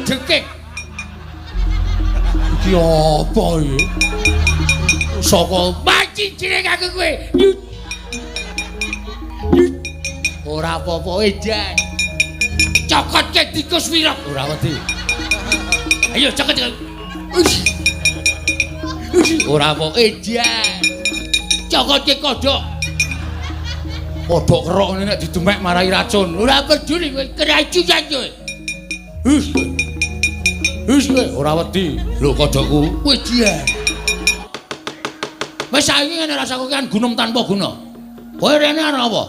Deking. Iki apa iki? Saka maci cilik aku kowe. Ora apa-apa edan. Cokotke tikus wirok ora wedi. Ayo cokot. Ora apa edan. Cokotke kodhok. Kodhok kerok ngene nek didemek marai racun. Ora peduli kowe keracunan kowe. Hus. Hus kowe ora wedi. Lho kodhokku wejian. Wis saiki ngene rasaku kan gunung tanpa guna. Kowe rene arep apa?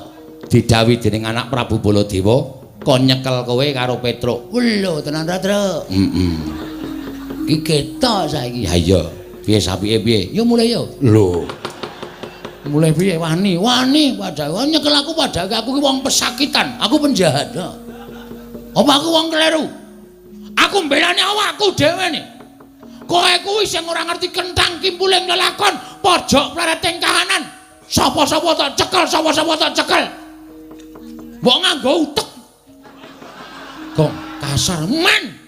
Didhawuhi dening anak Prabu Baladewa kon nyekel kowe karo Petruk. Lho tenan ra, Truk? Heeh. Iki ketok saiki. Ha iya. Piye sapike piye? Yo mulai yo. Lho. Mulai piye wani? Wani padahal nyekel aku padahal aku ki wong pesakitan, aku penjahat. Apa aku wong kleru? Aku mbelani awakku dhewe nih. Kowe kuwi sing ora ngerti kentang kimpuling lelakon, pojok plereting kahanan. Sapa-sapa tak cekel, sapa-sapa tak cekel. Mbok nganggo utek. Gong kasar men.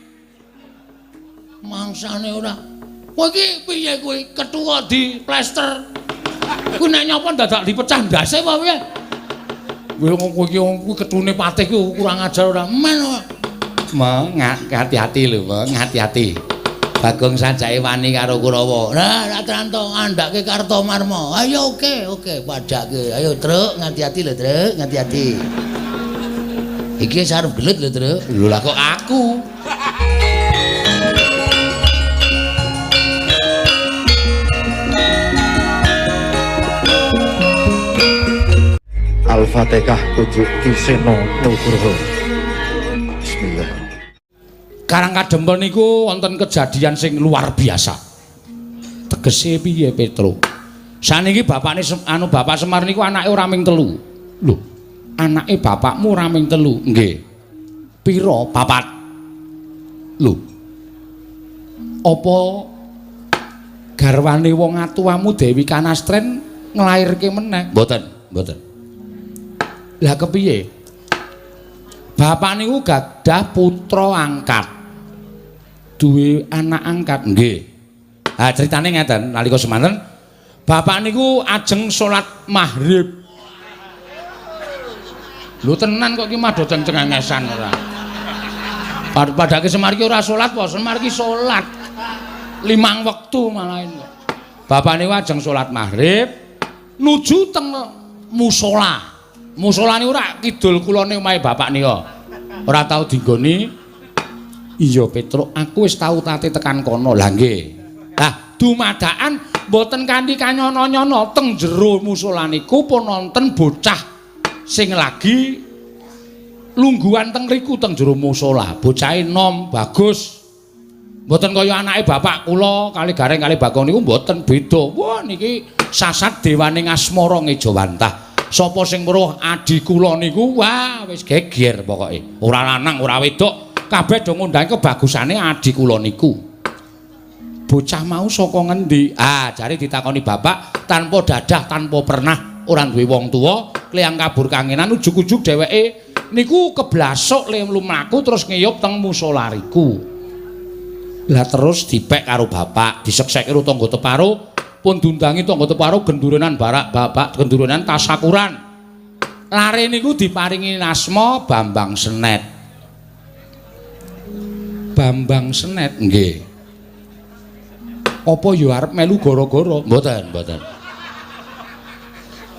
Mangsane ora. Kowe iki piye kowe ketua di plester. Kuwi nek nyapa dadak dipecah ndase apa piye? Kowe kowe iki kuwi ketune patih kuwi kurang ajar ora men. Meng hati-hati lho, Meng, hati-hati. Bagong sajake wani karo Kurawa. Lah, ra tranto ngandhake Kartomarma. Ayo oke, oke, padhake. Ayo, Truk, ngati-ati lho, Truk, ngati-ati. Iki wis arep gelut lho, Truk. Lho lah kok aku. Al-Fatihah Pujuk Ki Seno Nugroho. Bismillah. Karang Kadempel niku wonten kejadian sing luar biasa. Tegese piye, Petro? Saniki bapakne anu Bapak Semar niku anake ora ming telu. Lho, anake bapakmu ora ming telu? Nggih. Pira? Papat. Lho. Apa garwane wong atuwamu Dewi Kanastren nglairke meneh? Mboten, mboten. Lah kepiye? Bapak niku gadah putra angkat. Duwe anak angkat nggih. Ha critane ngeten, nalika semanten bapak niku ajeng salat maghrib. Lho tenan kok iki mah do cengengesan ora. Padake Semar iki ora salat apa? Semar iki salat 5 wektu malah kok. Bapak niku ajeng salat maghrib nuju teng musala. Musala niku ora kidul kulone omahe bapak nika. Ora tau dinggoni. Iya Petruk, aku wis tau tate tekan kono. Lah nggih. Lah dumadakan mboten kanthi kanyono-nyono teng jero musala niku pun wonten bocah sing lagi lungguhan teng riku teng jero musala. Bocahe nom, bagus. Mboten kaya anake bapak kula kali Gareng kali Bagong niku mboten beda. Wah niki sasat dewane ngasmara ngejawantah. Sapa sing weruh adi kula niku wah wis geger pokoke. Ora lanang, ora wedok, kabeh do ngundang kebagusane adi kula niku. Bocah mau saka ngendi? Ah, jare ditakoni bapak tanpa dadah, tanpa pernah ora duwe wong tuwa, kliyang kabur kangenan ujug-ujug dheweke niku keblasuk le lumaku terus ngiyup teng musala riku. Lah terus dipek karo bapak, disekseke karo tangga teparo, pun diundangi tangga teparo gendurenan barak bapak, gendurenan tasakuran. Lare niku diparingi asma Bambang Senet. Bambang Senet nggih. Apa ya arep melu gara-gara? Mboten, mboten.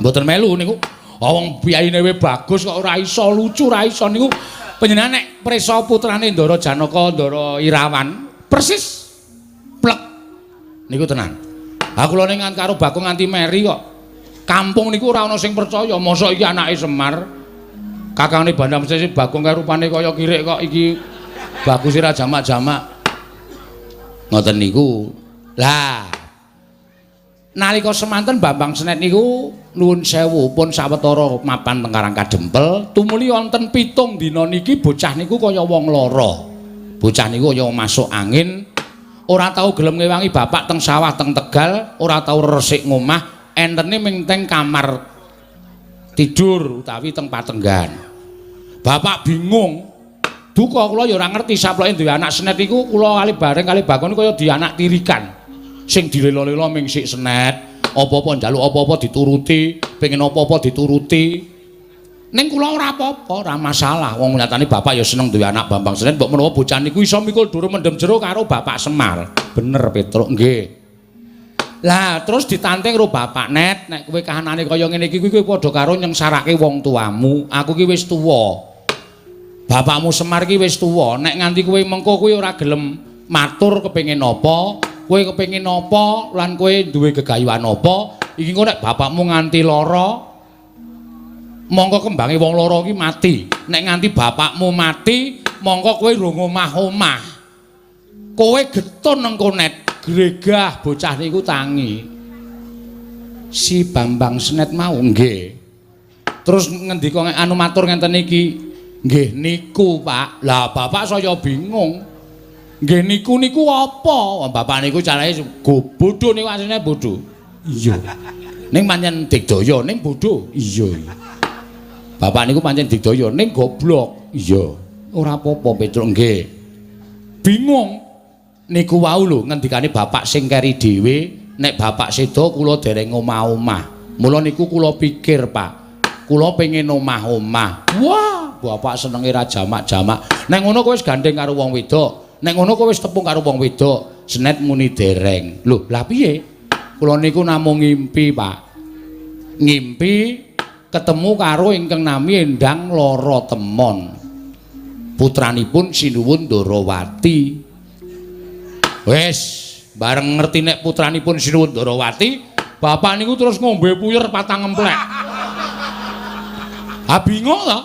Mboten melu niku. Wong piyayine we bagus kok ora iso lucu, ora iso niku. Panjenengan nek prisa putrane Ndara Janaka, Ndara Irawan, persis plek niku tenan. Ha kula ning karo Bagong nganti meri kok. Kampung niku ora ana sing percaya, mosok iki anake Semar. Kakangne Bandam Sesi Bagong kae rupane kaya kirik kok iki bagus ora jamak-jamak. Ngoten niku. Lah nalika semanten Bambang Senet niku nuwun sewu pun sawetara mapan teng Karang Kadempel, tumuli wonten 7 dina niki bocah niku kaya wong lara. Bocah niku kaya masuk angin, ora tau gelem ngewangi bapak teng sawah teng Tegal, ora tau resik ngomah, entene ming teng kamar tidur utawi teng patenggan. Bapak bingung, Duka kula ya ora ngerti saploke duwe anak Senet iku kula kali bareng kali Bagong kaya di anak tirikan. Sing dilelo-lelo ming sik Senet, apa-apa njaluk apa-apa dituruti, pengen apa-apa dituruti. Ning kula ora apa-apa, ora masalah. Wong nyatane bapak ya seneng duwe anak Bambang Senet, mbok menawa bocah niku iso mikul dhuwur mendem jero karo Bapak Semar. Bener Petruk, nggih. Lah terus ditanting karo bapak Net, nek kowe kahanane kaya ngene iki kuwi padha karo nyengsarake wong tuamu. Aku ki wis tuwa. Bapakmu Semar ki wis tuwa, nek nganti kowe mengko kowe ora gelem matur kepengin apa, kowe kepengin apa lan kowe duwe gegayuhan apa, iki engko nek bapakmu nganti lara mongko kembange wong loro ki mati. Nek nganti bapakmu mati, mongko kowe rong omah-omah. Kowe getun engko Net, gregah bocah niku tangi. Si Bambang Senet mau nggih. Terus ngendika anu matur ngenten iki, nggih niku Pak. Lah bapak saya bingung. Nggih niku niku apa? Bapak niku carane go bodho niku asline bodho. Iya. Ning pancen digdaya ning bodho. Iya. Bapak niku pancen digdaya ning goblok. Iya. Ora apa-apa Petruk nggih. Bingung. Niku wau lho ngendikane bapak sing keri dhewe, nek bapak seda kula dereng omah-omah. Mula niku kula pikir, Pak. Kula pengin omah-omah. Wah, bapak senenge ra jamak-jamak. Nek ngono kowe wis gandeng karo wong wedok. Nek ngono kowe wis tepung karo wong wedok. Senet muni dereng. Lho, lah piye? Kula niku namung ngimpi, Pak. Ngimpi ketemu karo ingkang nami Endang Lara Temon. Putranipun Sinuwun Ndarawati. Wis, bareng ngerti nek putranipun Sinuwun Ndarawati, bapak niku terus ngombe puyer patang emplek. Ah bingung to.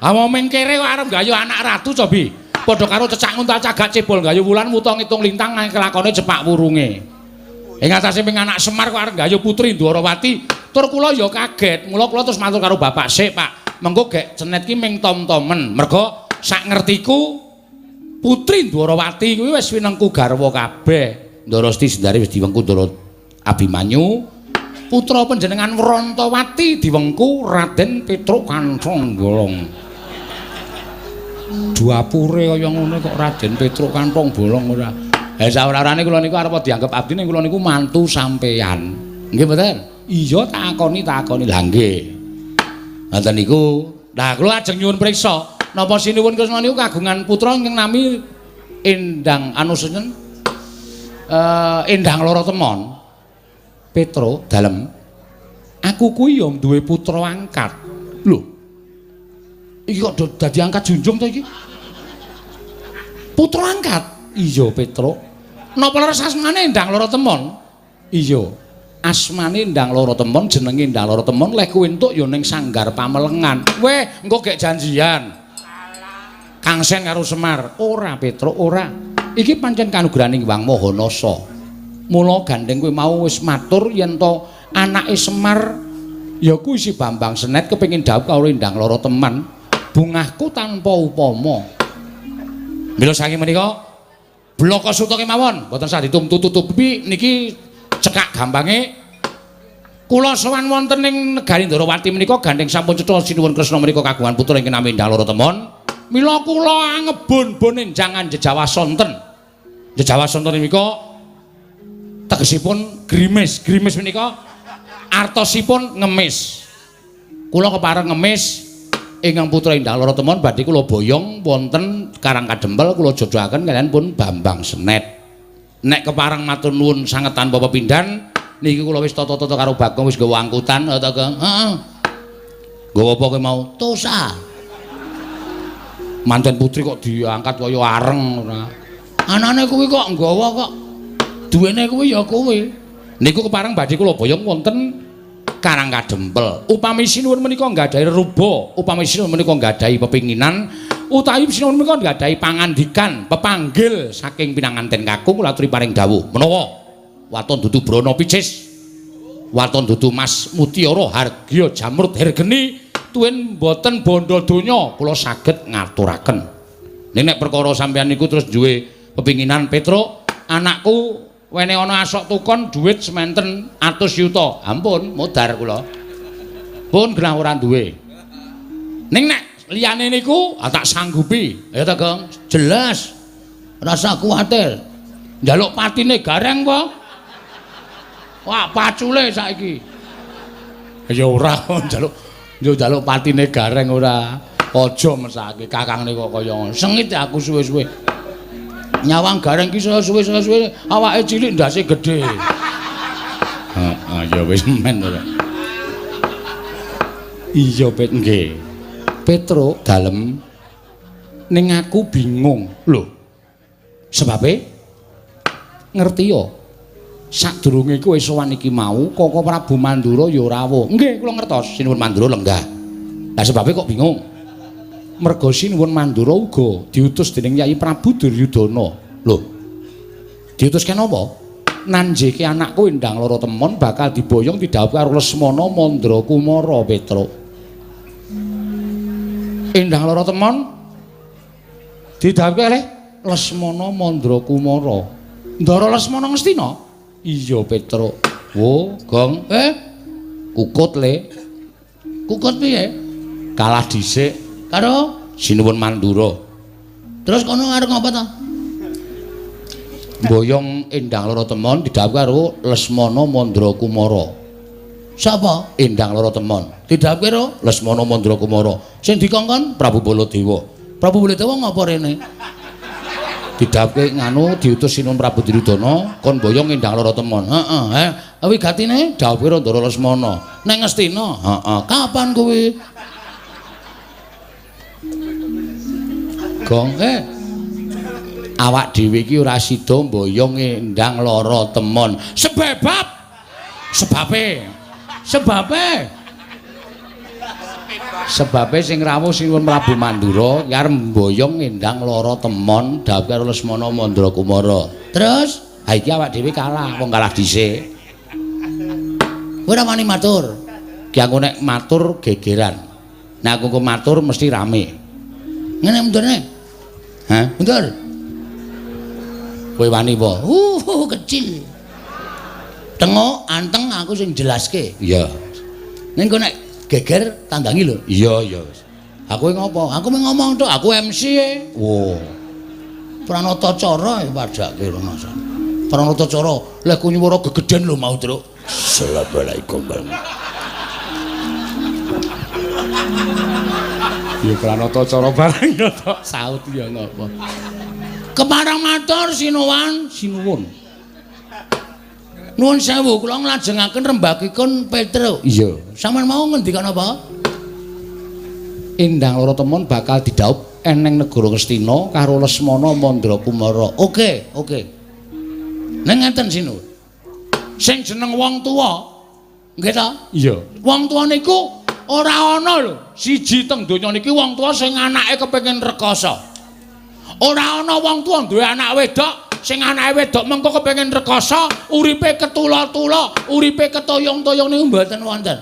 Ah wong mengkere kok arep gayuh anak ratu cobi. Padha karo cecak nguntal cagak cebol gayuh wulan wuta ngitung lintang kelakone cepak wurunge. Ing atase ping anak Semar kok arep gayuh putri Ndwarawati, tur kula ya kaget. Mula kula terus matur karo bapak sik, Pak. Mengko gek Senet ki ming tom-tomen. Mergo sak ngertiku putri Ndwarawati kuwi wis winengku garwa kabeh. Ndara Siti Sendari wis diwengku Ndara Abimanyu. Putra panjenengan Wrantawati diwengku Raden Petruk Kanthong Bolong. Duapure kaya ngono kok Raden Petruk Kanthong Bolong ora. Ha saorane kula niku arep dianggep abdi ning kula niku mantu sampeyan. Nggih mboten? Iya takoni takoni. Lah nggih. Ngoten niku. Lah kula ajeng nyuwun priksa, napa Sinuwun Kresna niku kagungan putra ingkang nami Endang anu sinten? Endang Lara Temon. Petro dalem. Aku kuwi ya duwe putra angkat. Lho. Iki kok dadi angkat junjung to iki? Putra angkat? Iya, Petro. Napa leres asmane Endang Lara Temon? Iya. Asmane Endang Lara Temon, jenenge Endang Lara Temon, leh kuwi entuk ya ning Sanggar Pamelengan. Weh, engko gek janjian. Kang Sen karo Semar. Ora, Petro, ora. Iki pancen kanugrahaning Hyang Maha Nasa. Mula gandeng kowe mau wis matur yen to anake Semar ya kuwi si Bambang Senet kepengin dhawuh karo Endang Lara Teman. Bungahku tanpa upama. Mila saking menika blaka suta kemawon mboten sah ditumtu-tutupi niki cekak gampange kula sowan wonten ing negari Ndrawati menika gandeng sampun cetha Sinuwun Kresna menika kagungan putra ingkang nami Endang Lara Temon. Mila kula angebon-bon enjangan jejawa sonten. Jejawa sonten menika tegesipun grimis. Grimis menika artosipun ngemis. Kula kepareng ngemis ingkang putra Endang Lara Temon badhe kula boyong wonten Karang Kadempel kula jodohaken kaliyan pun Bambang Senet. Nek kepareng matur nuwun sanget tanpa pepindhan niki kula wis tata-tata karo Bagong wis nggawa angkutan ta Gong. Heeh. Nggawa apa kowe mau? Tosa. Manten putri kok diangkat kaya areng ora. Anane kuwi kok nggawa kok. Duwene kuwi ya kowe. Niku kepareng badhe kula boyong wonten Karang Kadempel. Upami sinuwun menika nggadahi reruba, upami sinuwun menika nggadahi pepinginan, utawi sinuwun menika nggadahi pangandikan, pepanggil saking pinanganten kakung kula aturi paring dawuh. Menawa waton dudu brana picis, waton dudu mas mutiara hargya jamrut hergeni, tuwin boten bondo donya kula saged ngaturaken. Ning nek perkara sampeyan niku terus duwe pepinginan Petruk, anakku wene ana asok tukon dhuwit sementen atus yuta. Ampun, modar kula. Pun genah ora duwe. Ning nek Liyane niku tak sanggupi. Ya ta, Gong? Jelas. Rasa kuwatir. Njaluk patine Gareng apa? Wah, pacule saiki. Ya ora njaluk yo njaluk patine Gareng ora. Aja mesake kakangne kok kaya ngono. Sengit aku suwe-suwe. Nyawang Gareng ki saya suwe-suwe awake cilik ndase gedhe. Heeh, ya wis men ora. Iya, Pet, nggih. Petruk dalem ning aku bingung. Lho. Sebabe ngerti ya. Sadurunge kowe sowan iki mau Koko Prabu Mandura ya rawuh. Nggih, kula ngertos Sinuwun Mandura lenggah. Lah sebabe kok bingung? Merga Sinuwun Mandura uga diutus dening Yai Prabu Duryudana. Lho. Diutus kenapa? Nanjeke anakku Endang Lara Temon bakal diboyong didhawuhi karo Lesmana Mandra Kumara, Petruk. Endang Lara Temon didhawuhi kalih Lesmana Mandra Kumara. Ndara Lesmana Ngastina? Iya, Petruk. Wo, Gong. Kukut le. Kukut piye? Kalah dhisik karo Sinuwun Mandura. Terus kono arep ngapa ta? Boyong Endang Lara Temon didhawuhi karo Lesmana Mandra Kumara. Sapa? Endang Lara Temon. Didhawuhi karo Lesmana Mandra Kumara. Sing dikongkon Prabu Baladewa. Prabu Baladewa ngapa rene? Didhawuhi nganu diutus Sinuwun Prabu Duryudana kon boyong Endang Lara Temon. Heeh, wigatine dhawuhi karo Ndara Lesmana. Neng Ngastina. Heeh. Kapan kuwi? Gong, awak dhewe iki ora sida mboyong Endang Lara Temon. Sebab sebabe sing rawuh Sinuwun Prabu Mandura ki arep mboyong Endang Lara Temon dhawuh karo Lesmana Mandra Kumara. Terus, ha iki awak dhewe kalah, wong kalah dhisik. Kowe ora wani matur. Ki aku nek matur gegeran. Nek aku matur mesti rame. Ngene mundurne. Hah? Mundur. Kowe wani apa? Kecil. Tengok anteng aku sing jelaske. Iya. Ning kok nek geger tandangi lho. Iya, iya. Aku ngopo? Aku mung ngomong tok, aku MC e. Wo. Pranata cara padake rumasa. Pranata cara, lek ku nyuwara gegeden lho mau, Truk. Assalamualaikum. Ya pranata cara barang ya tok saut ya ngopo. Kepareng matur sinuwun, sinuwun. Nuwun sewu kula nglajengaken rembagipun Petruk. Iya. Sampeyan mau ngendikan apa? Endang Lara Temon bakal didhaup eneng negara Ngastina karo Lesmana Mandra Kumara. Oke, oke. Ning ngeten sinuwun. Sing jeneng wong tuwa, nggih ta? Iya. Wong tuwa niku ora ana lho siji teng donya niki wong tuwa sing anake kepengin rekoso. Ora ana wong tuwa duwe anak wedok sing anake wedok mengko kepengin rekoso, uripe ketula-tula, uripe ketoyong-toyong niku mboten wonten.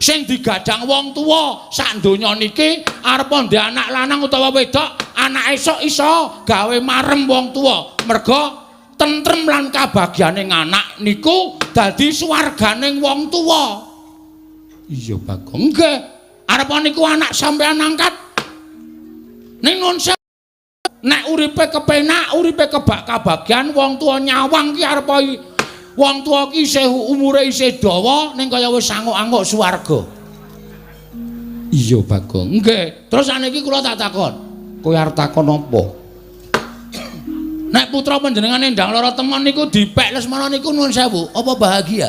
Sing digadang wong tuwa sak donya niki arep ndek anak lanang utawa wedok, anak esuk iso gawe marem wong tuwa. Merga tentrem lan kabagyane anak niku dadi swarganing wong tuwa. Iya, Bagong. Nggih. Arep niku anak sampean angkat. Ning nun nek uripe kepenak, uripe kebak kabagyan, wong tuwa nyawang ki arep wong tuwa ki isih umure isih dawa ning kaya wis anguk-anguk swarga. Iya, Bagong. Nggih. Terus saniki kula tak takon. Kowe arep takon apa? Nek putra panjenengan Endang Lara Temon niku dipek Lesmana niku nuwun sewu, apa bahagia?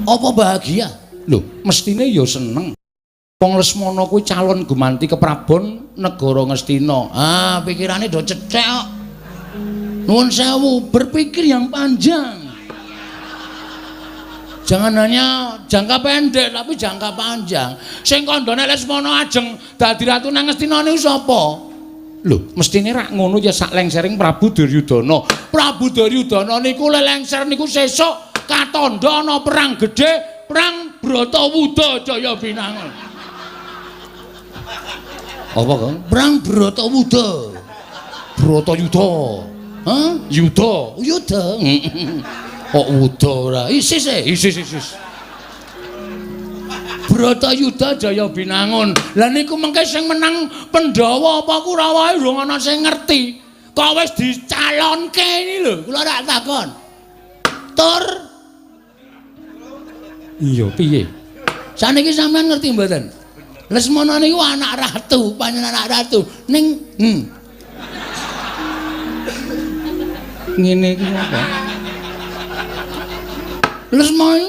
Apa bahagia? Lho, mestine ya seneng. Wong Lesmana kuwi calon gumanti keprabon negara Ngastina. Ah, pikirane do cethek kok. Nuwun sewu, berpikir yang panjang. Jangan hanya jangka pendek tapi jangka panjang. Sing kandhane Lesmana ajeng dadi ratu nang Ngastina niku sapa? Lho, mestine rak ngono ya sak lengsering Prabu Duryudana. Prabu Duryudana niku lelengser niku sesuk katandha ana perang gedhe, perang Bratawuda Jaya Binangun. Apa, Kang? Perang Bratawuda. Bratayuda. Hah? Yuda. Yuda. Kok wuda ora? Isis e, isis isis. Bratayuda Jaya Binangun. Lah niku mengke sing menang Pandhawa apa Kurawa urung ana sing ngerti. Kok wis dicalonke ini lho, kula rak takon. Tur iya piye? Saniki sampean ngerti mboten? Lesmana niku anak ratu, panjenengan anak ratu ning ngene iki apa? Lesmana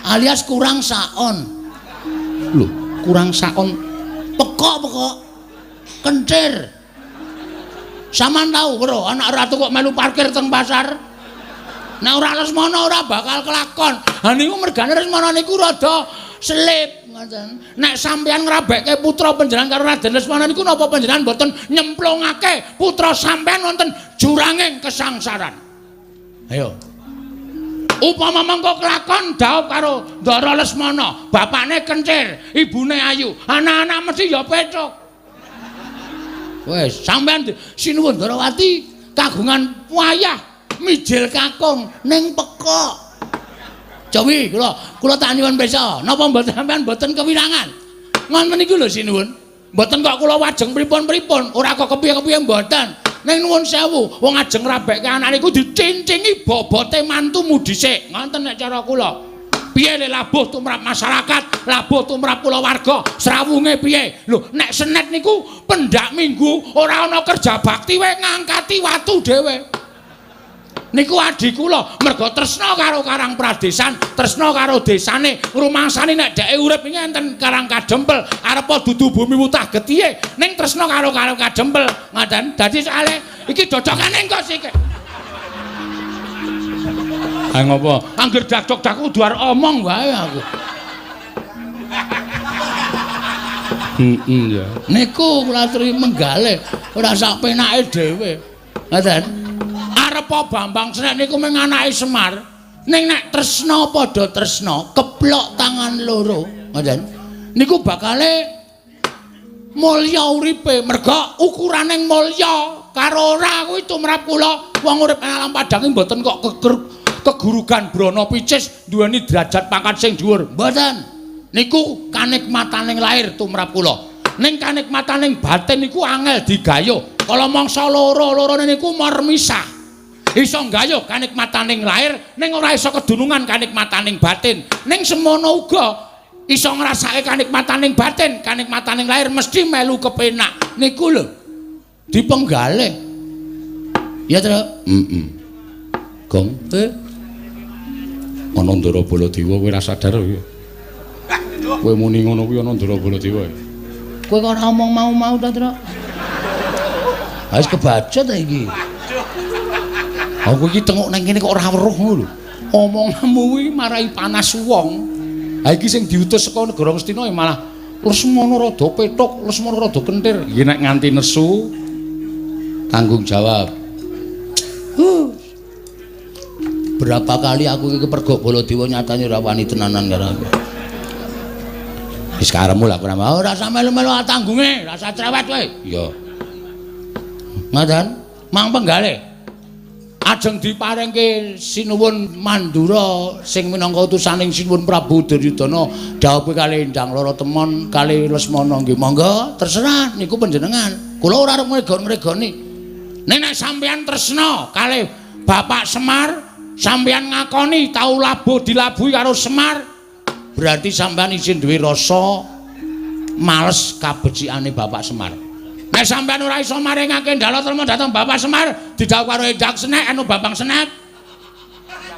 alias kurang saon. Lho, kurang saon pekok-pekok kencir. Sampeyan tau bro, anak ratu kok melu parkir teng pasar? Nek ora Lesmana ora bakal kelakon. Ha niku mergane Lesmana niku rada selip ngoten. Nek sampeyan ngrabekke putra panjenengan karo Raden Lesmana niku napa panjenengan mboten nyemplungake putra sampeyan wonten juranging kesangsaran? Ayo. Upama mengko kelakon dhaup karo Ndara Lesmana, bapakne kencir, ibune ayu, anak-anak mesti ya pecuk. Wes, sampeyan sinuwun Ndarawati kagungan wayah mijil kakung ning pekok. Jawi kula tak nyuwun pirsa, napa mboten sampeyan mboten kewirangan? Ngoten niku lho sinuwun. Mboten kok kula wajeng pripun-pripun, ora kok kepiye-kepiye mboten. Ning nuwun sewu, wong ajeng ngrabekke anak niku dicincingi bobote mantumu dhisik. Ngoten nek cara kula. Piye le labuh tumrap masyarakat, labuh tumrap kulawarga, srawunge piye? Lho, nek senet niku pendak minggu ora ana kerja bakti wae ngangkati watu dhewe. Niku adi kula mergo tresna karo Karang Pradesan, tresna karo desane, rumangsane nek dheke urip iki enten Karang Kadempel, arepa dudu bumi wutah getihe, ning tresna karo Karang Kadempel. Ngoten. Dadi soalé iki dodokane engko sik. Ha ngopo? Angger dakdok-dak kudu arep omong wae aku. Heeh ya. Niku kula aturi menggale, ora sak penake dhewe. Ngoten. Arepa Bambang Senek niku mung anake Semar. Ning nek tresna padha tresna, keplok tangan loro, ngoten. Niku bakale mulya uripe, merga ukuraning mulya karo ora kuwi tumrap kula. Wong urip ing alam padang mboten kok kegurugan brana picis duweni derajat pangkat sing dhuwur. Mboten. Niku kanikmataning lahir tumrap kula. Ning kanikmataning batin niku angel digayuh. Kala mangsa loro-lorone niku mormisah. Iso nggayuh kanikmataning lahir ning ora iso kedunungan kanikmataning batin. Ning semono uga iso ngrasake kanikmataning batin, kanikmataning lahir mesti melu kepenak. Niku lho dipenggalih. Ya, Tru? Heeh. Gong, ana Ndara Baladewa kowe ora sadar kowe. Kowe muni ngono kuwi ana Ndara Baladewa. Kowe kok ora omong mau-mau ta, Tru? Ha wis kebaca ta iki. Aku iki tengok nang kene kok ora weruh ngono lho. Omonganmu kuwi marai panas wong. Ha iki sing diutus saka negara Ngastina malah Lesmana rada pethuk, Lesmana rada kentir. Iki nek nganti nesu tanggung jawab. Berapa kali aku iki kepergok Baladewa nyatane ora wani tenanan karo aku. Wis karepmu lah ora mau ora usah melu-melu tanggunge, ora usah cerewet kowe. Iya. Ngoten, mang penggalih. Ajeng diparingke Sinuwun Mandura sing minangka utusaning Sinuwun Prabu Duryudana dhawuhe kalih Endang Lara Temon kalih Lesmana nggih monggo terserah niku panjenengan. Kula ora arep ngregon-ngregoni. Nek nek sampeyan tresna kalih Bapak Semar, sampeyan ngakoni tau labuh dilabuhi karo Semar, berarti sampeyan isih duwe rasa males kabecikane Bapak Semar. Nek sampeyan ora iso maringake ndala trema dhateng Bapak Semar, didhawuh karo Endang Senek anu Bambang Senek.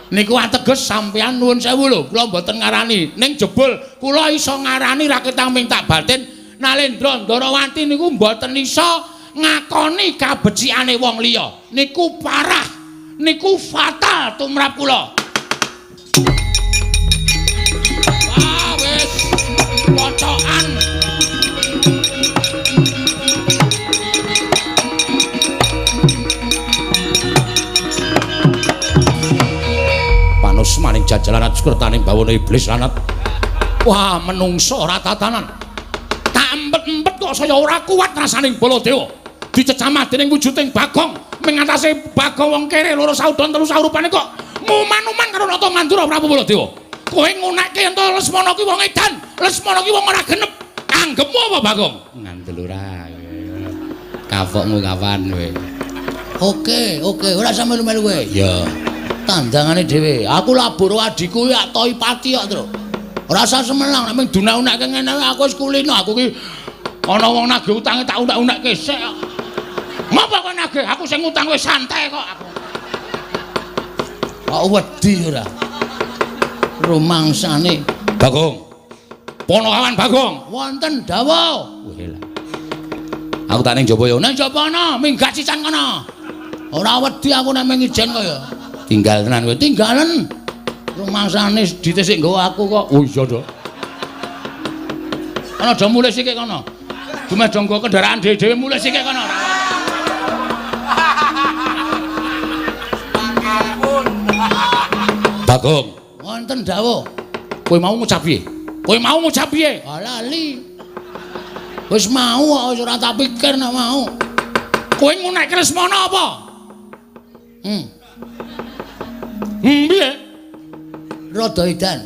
Niku ateges sampeyan nuwun sewu lho, kula mboten ngarani. Ning jebul kula iso ngarani raketang minta batin Nalendra Ndarawati niku mboten iso ngakoni kabecikane wong liya. Niku parah, niku fatal tumrap kula. Wah, wis pocokan. Panus maning jajalan atskertaning bawana iblis lanat. Wah, menungso ora tatanan. Tak empet-empet kok saya ora kuat rasaning Baladewa. Dicecamah dening wujuding Bagong, mengatasi Bagong wong kere loro saudon telu saurupane kok muman-uman karo Nata Mandura Prabu Baladewa. Kowe ngunekke yen to Lesmana ki wong edan, Lesmana ki wong ora genep. Anggepmu apa, Bagong? Ngandel ora. Kapokmu kapan kowe? Oke, oke, ora usah melu-melu kowe. Ya. Tandangane dhewe. Aku labur adhiku ya toi pati kok, Tru. Ora usah semelang nek mung dunak-unakke ngene aku wis kulino. Aku ki ana wong nagih utange tak unak-unakke sik kok. Ngapa kowe nagih? Aku sing ngutang wis santai kok aku. Kok wedi ora? Rumangsane Bagong. Ponokawan Bagong. Wonten dawuh. Weh lah. Aku tak ning jaba ya. Ning jaba ana, minggat sisan kono. Ora wedi aku nek mung ijen kaya. Tinggal tenan kowe, tinggalen. Rumangsane dite sik nggawa aku kok. Oh iya to. Ana do mulih sikik kono. Dumeh do nggawa kendaraan dhewe-dhewe mulih sikik kono. Bagong. Wonten dawuh. Kowe mau ngucap piye? Kowe mau ngucap piye? Ah lali. Wis mau kok wis ora tak pikir nek mau. Kowe ngunekke Lesmana apa? Piye? Rada edan.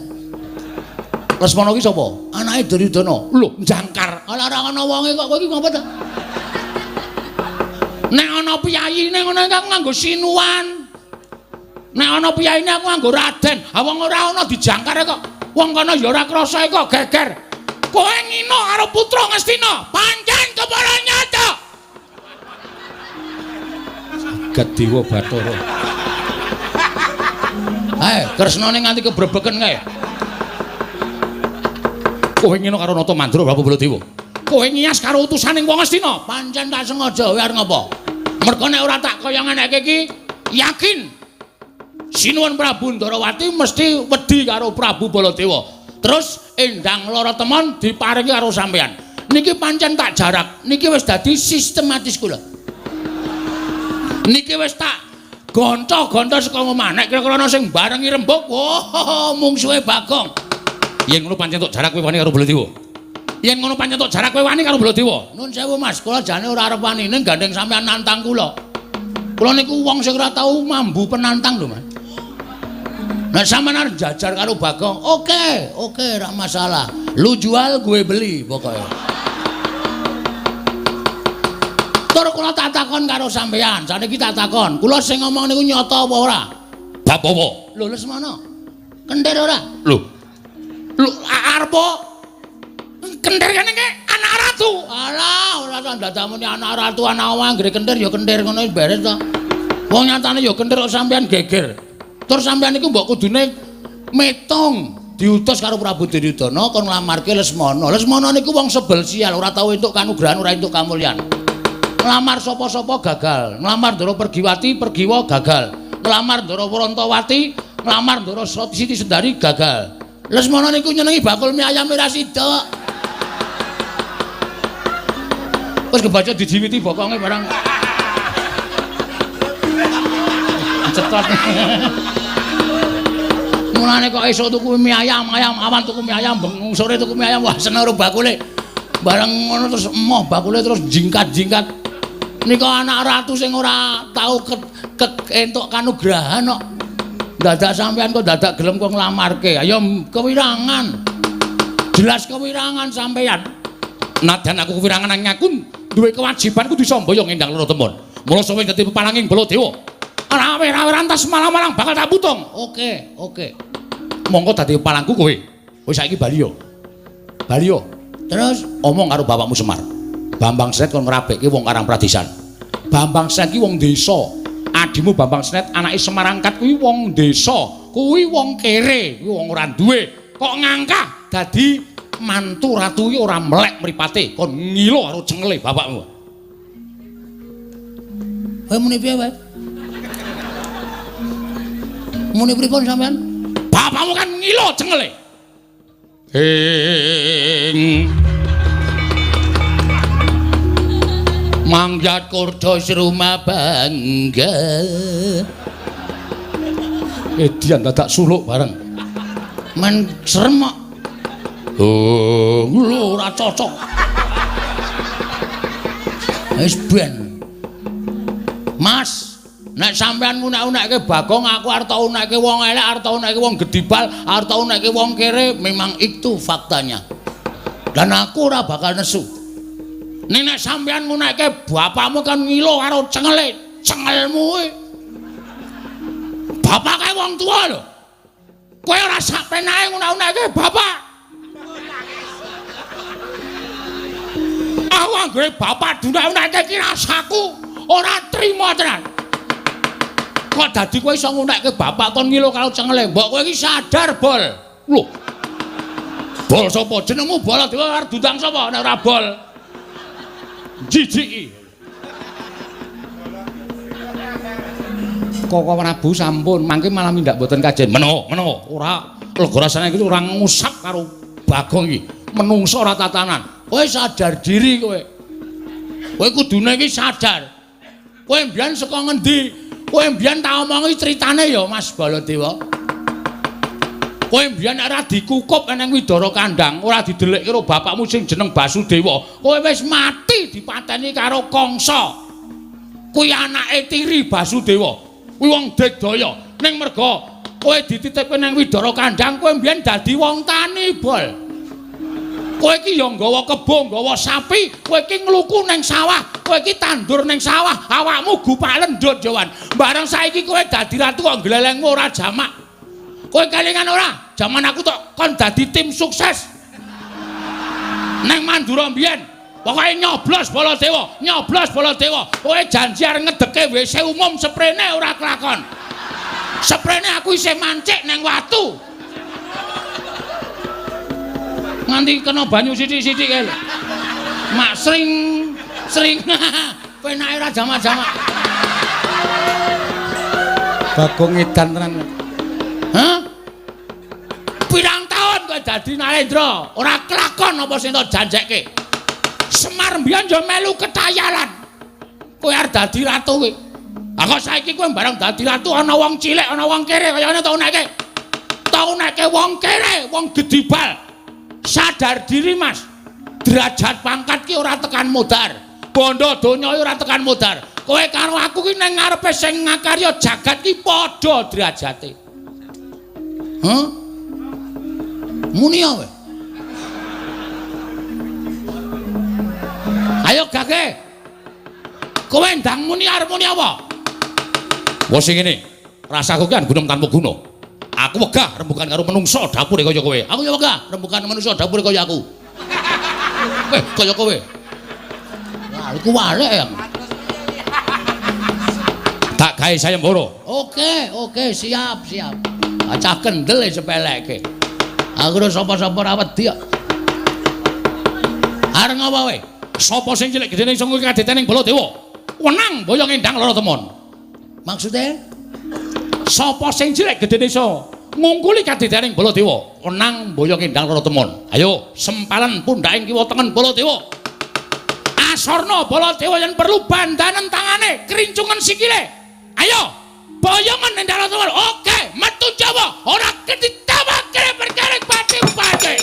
Lesmana ki sapa? Anake Duryudana. Lho, jangkar. Ala ora ana wonge kok kowe iki ngopo ta? Nek ana piyayine ngono aku nganggo sinuwan. Nek ana piyayine aku nganggo raden. Ha wong ora ana dijangkar kok. Wong kono ya ora krasa kok geger. Kowe ngino karo putra Ngastina, pancen kepara nyata. Jagat Dewa Bathara. Hae, Kresnane nganti kebrebeken kae. Kowe ngino karo Nata Mandra Prabu Baladewa. Kowe ngias karo utusaning wong Ngastina, pancen tak sengaja kowe arep ngopo? Mergo nek ora tak kaya ngeneke iki, yakin Sinuwun Prabu Ndarawati mesti wedi karo Prabu Baladewa. Terus Endang Lara Temon diparingi karo sampeyan. Niki pancen tak jarak, niki wis dadi sistematis kula. Niki wis tak gonto-gonto saka omah. Nek kira-kira ana sing barengi rembug, wah, mungsuhe Bagong. Yen ngono pancen tok jarak kowe wani karo Baladewa. Yen ngono pancen tok jarak kowe wani karo Baladewa. Nun sewu Mas, kula jane ora arep wani ning gandeng sampeyan nantang kula. Kula niku wong sing ora tau mambu penantang lho, Mas. Nek sampeyan arep jajar karo Bagong, oke, oke, ora masalah. Lu jual, gue beli pokoknya. Tur kula tak takon karo sampeyan, saniki tak takon. Kula sing ngomong niku nyata apa ora? Bab apa? Lho Lesmana. Kentir ora? Lho. Lho arep kentir kene iki anak ratu. Alah, ora dadak muni anak ratu, anak wong anggere kentir ya kentir ngono wis beres to. Wong nyatane ya kentir kok sampeyan geger. Terus sampeyan niku mbok kudune metung diutus karo Prabu Duryudana kon nglamarke Lesmana. Lesmana niku wong sebel sial, ora tau entuk kanugrahan, ora entuk kamulyan. Nglamar sapa-sapa gagal, nglamar Ndara Pergiwati, Pergiwa gagal. Nglamar Ndara Wrantawati, nglamar Ndara Siti Sendari gagal. Lesmana niku nyenengi bakul mie ayam ora sida. Wis kebaca dijiwiti bokonge barang. Cetot. Mulane kok esuk tuku mie ayam, ayam awan tuku mie ayam, bengi sore tuku mie ayam, wah seneng karo bakule. Bareng ngono terus emoh bakule terus jingkat-jingkat. Nika anak ratu sing ora tau entuk kanugrahan kok. Dadak sampean kok dadak gelem kok nglamarke. Ayo kewirangan. Jelas kewirangan sampean. Nadyan aku kewirangan nang aku duwe kewajiban kudu sambayang Endang Lara Temon. Mula sawe dadi peparanging Baladewa. Rawe-rawe rantas malang-malang bakal tak putung. Oke, oke. Monggo dadi palangku kowe. Wis saiki bali yo. Bali yo. Terus omong karo bapakmu Semar. Bambang Snet kon ngrabekke wong Karang Pradesan. Bambang Snet ki wong desa. Adimu Bambang Snet anake Semar angkat kuwi wong desa. Kuwi wong kere, kuwi wong ora duwe. Kok ngangkah dadi mantu ratu ki ora melek mripate, kon ngilo karo cengele bapakmu. Kowe muni piye wae? Muni pripun sampean? Bapakmu kan ngilo cengele. Ing mangyat kurdos rumah bangga. Edian dadak suluk bareng. Men serem kok. Oh, lho ora cocok. Wis ben. Mas, Nek sampean ngunek-unekke Bagong, aku arep tak unekke wong elek, arep tak unekke wong gedibal, arep tak unekke wong kere, memang itu faktanya. Dan aku ora bakal nesu. Ning nek sampean ngunekke bapakmu kan ngilo karo cengele, cengelmu kuwi. Bapak kae wong tuwa lho. Kowe ora sak penake ngunek-unekke bapak. Aku anggere bapak dunek-unekke iki rasaku ora trima tenan. Kok dadi kowe iso ngunekke bapak kon ngilo karo cengele? Mbok kowe iki sadar, Bol. Lho. Bol sapa? Jenengmu Baladewa arep diundang sapa nek ora Bol? Jijiki. Koko Prabu sampun, mangke malah mindak mboten kajen. Meno, meno, ora lega rasane iki ora ngusap karo Bagong iki. Menungso ora tatanan. Kowe sadar diri kowe. Kowe kudune iki sadar. Kowe mbiyen saka ngendi? Kowe mbiyen tak omongi critane ya Mas Baladewa. Kowe mbiyen ora dikukup nang Widara Kandang, ora didelikke karo bapakmu sing jeneng Basudewa. Kowe wis mati dipateni karo Kangsa. Kuwi anake tiri Basudewa. Kuwi wong digdaya. Ning merga kowe dititipke nang Widara Kandang, kowe mbiyen dadi wong tani, Bol. Kowe iki ya nggawa kebo, nggawa sapi, kowe iki ngluku nang sawah, kowe iki tandur nang sawah, awakmu gupak lendut Jawan. Bareng saiki kowe dadi ratu kok glelengmu ora jamak. Kowe kelingan ora? Jaman aku tok kon dadi tim sukses. Nang Mandura mbiyen, pokoke nyoblos Baladewa, nyoblos Baladewa. Kowe janji arep ngedeke WC umum seprene ora kelakon. Seprene aku isih mancik nang watu. Nganti kena banyu sithik-sithik kae lho. Mak sring sring penake ora jamak-jamak. Bagong edan tenan. Hah? Pirang taun kowe dadi Narendra, ora kelakon apa sing tok janjekke. Semar mbiyen yo melu ketayalan. Kowe arep dadi ratu kowe. Ah kok saiki kowe bareng dadi ratu ana wong cilik, ana wong kere kaya ngene tok uneke. Tok uneke wong kere, wong gedibal. Sadar diri Mas, derajat pangkat ki ora tekan modar, bondo donya ora tekan modar. Kowe karo aku ki nang ngarepe sing ngakarya jagat ki padha derajate. Hah? Muni kowe. Ayo gage. Kowe ndang muni arep muni apa? Wes sing ngene, rasaku ki gunung tanpa guna. Aku wegah rembugan karo menungso dapure kaya kowe. Aku ya wegah rembugan menungso dapure kaya aku. Weh, kaya kowe. Wah, iku walek ya. Tak gawe sayembara. Oke, oke, siap, siap. Acah kendel sepeleke. Aku ora sapa-sapa ora wedi kok. Arep ngapa kowe? Sapa sing cilik gedene iso ngungkul kadetening Baladewa? Wenang boyong endang lara temon. Maksude? Sapa sing cilik gedene iso ngungkuli kadetening Baladewa? Wenang boyong endang lara temon. Ayo, sempalan pundhaking kiwa tengen Baladewa. Asorna Baladewa yen perlu bandanen tangane, krincungen sikile. Ayo, boyongan endang lara temon. Oke, metu Jawa, ora ketitawake perkara pati-pati.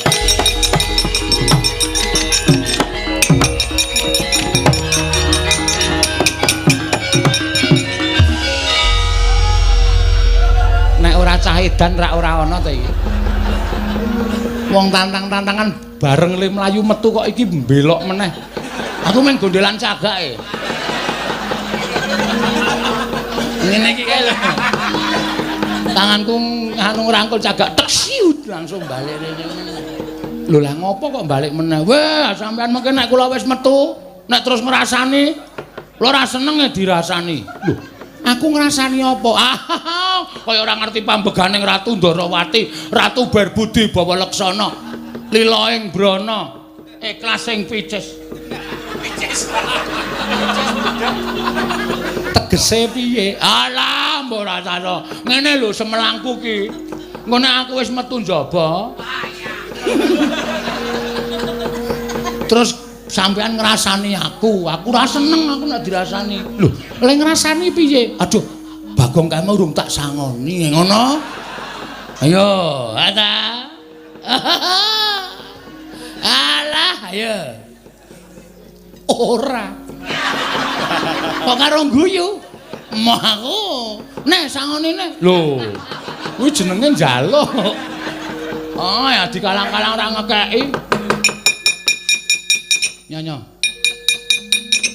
Nek ora cah edan rak ora ana ta iki. Wong tantang-tantangan bareng le mlayu metu kok iki mbelok meneh. Aku main gondelan cagake. Ngene iki kae lho. Tanganku anu ngrangkul cagak tek siut langsung balik rene. Lho lah ngopo kok balik meneh? Wah, sampean mengke nek kula wis metu, nek terus ngrasani, kula ora seneng e dirasani. Lho, aku ngrasani apa? Ah, kaya ora ngerti pambeganing Ratu Ndorowati, Ratu Berbudi Bawa Leksana, lila ing brana, ikhlas ing picis. Picis. Tegese piye? Alah, mbok rasane. Ngene lho semelangku ki. Engko nek aku wis metu njaba. Terus sampean ngrasani aku, aku ora seneng aku nek dirasani. Lho, lek ngrasani piye? Aduh, Bagong kae urung tak sangoni, ngono. Ayo, ata. Alah, ayo. Ora. Kok karo guyu? Moh aku. Nek sangone nek. Lho. Kuwi jenenge njaluk. Oh, ya dikalang-kalang ora ngekeki. Nyonya.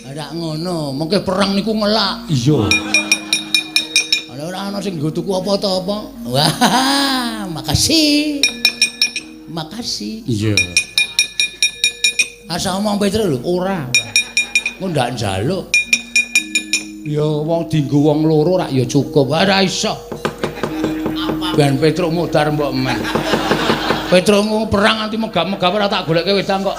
Ora ngono, mengke perang niku ngelak. Iya. Ora ana sing nggo tuku apa ta apa. Wah, makasih. Makasih. Iya. Asa omong Petro lho, ora. Engko ndak njaluk. Ya wong dienggo wong loro rak ya cukup. Ora iso. Ben Petruk modar mbok men. Petruk perang nganti megap-megap ora tak goleke wedang kok.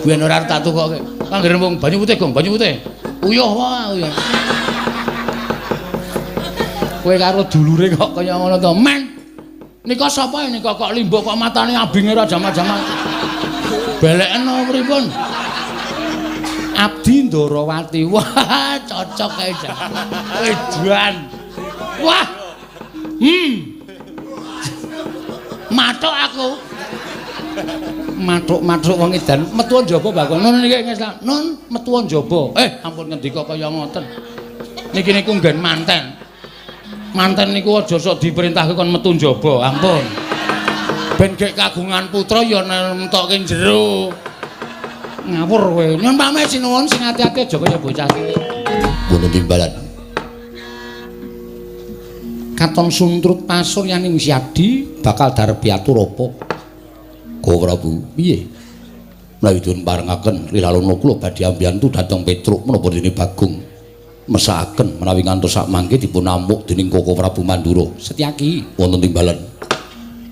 Ben ora tak tukoke. Anggere wong banyu putih, Gong, banyu putih. Uyuh wae, uyuh. Kowe karo dulure kok kaya ngono to, men. Nika sapa nika kok limbuk kok matane abinge ora jamak-jamak. Beleken pripun? Abdi Ndorowati. Wah, cocok kae jan. Edan. Wah. Mathuk aku. Mathuk-mathuk wong edan. Metu njaba Bagong. Nun niki ngeslah. Nun metu njaba. Ampun ngendika kaya ngoten. Niki niku nggen manten. Manten niku aja sok diperintahke kon metu njaba. Ampun. Ben gek kagungan putra ya nemtokke jero. Ngawur kowe. Nyun pamit sinuwun sing ati-ati aja kaya bocah cilik. Wonten timbalan. Katon suntrut pasuryaning Syadi bakal darep piatur apa? Ko Prabu, piye? Menawi dipun parengaken lilalana kula badhe ambiyantu dhateng Petruk menapa dene Bagong mesakaken menawi ngantos sak mangke dipun amuk dening Koko Prabu Mandura. Setyaki wonten timbalan.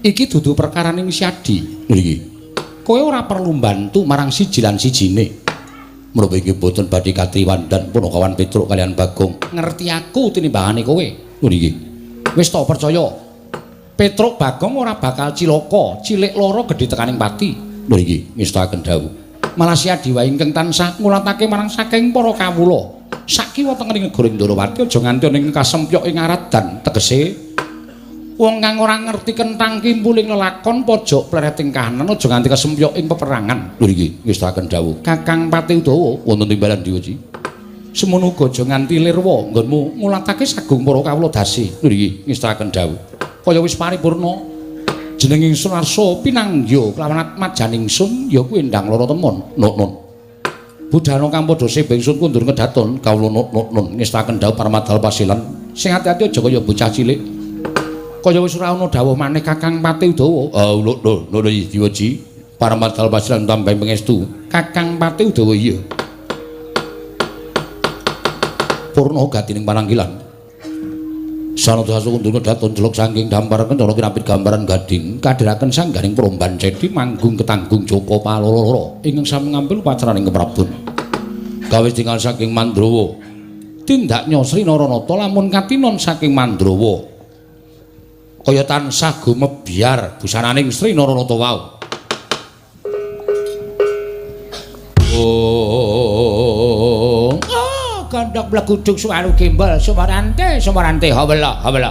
Iki dudu perkaraning Syadi. Niki. Kowe ora perlu mbantu marang siji lan sijine. Menapa inggih boten badhe katriwandan punakawan Petruk kalian Bagong. Ngerti aku tinimbangane kowe. Lho niki. Wis to percaya. Petruk Bagong ora bakal cilaka, cilik lara gedhe tekaning pati. Lho niki ngestakaken dawuh. Malah Syadi wae ingkang tansah ngulatake marang saking para kawula. Sakiwa tengening negara Ndorowati aja nganti ana ing kasempyok ing aradan tegese wong kang ora ngerti kenthang kimpuling lelakon pojok plereting kahanan aja nganti kesempyok ing peperangan. Lho iki ngestakaken dawuh. Kakang Pati Udawa wonten timbalan diwaji. Semono uga aja nganti lirwa nggonmu ngulatake sagung para kawula dasi. Lho iki ngestakaken dawuh. Kaya wis paripurna jeneng ingsun arsa pinangya kelawan atmajaning ingsun ya kuwi Endang Lara Temon. Nun. Budhana kang padha sembah ingsun kundur kedaton kawula nun ngestakaken dawuh Parmadal Pasilan. Sing ati-ati aja kaya bocah cilik. Kaya wis ora ana dawuh maneh Kakang Pati Udawa. Ah lho lho lho diwaji Parmadal Pasilan tambahi pangestu. Kakang Pati Udawa iya. Purna gatining pananggilan. Sanadha kundur kedaton jeluk saking dampar kencana kinapit gambaran gading kadhiraken sangganing promban cedi manggung ketanggung Joko Paloro ingkang sami ngambil upacaraning keprabon. Gawe tinggal saking Mandrawa. Tindak Sri Naranata lamun katinon saking Mandrawa. Kaya tansah gumebyar busananing Sri Naranata wau. Oh, gandhok blegudug suwaru gembol sumarante sumarante hawela hawela.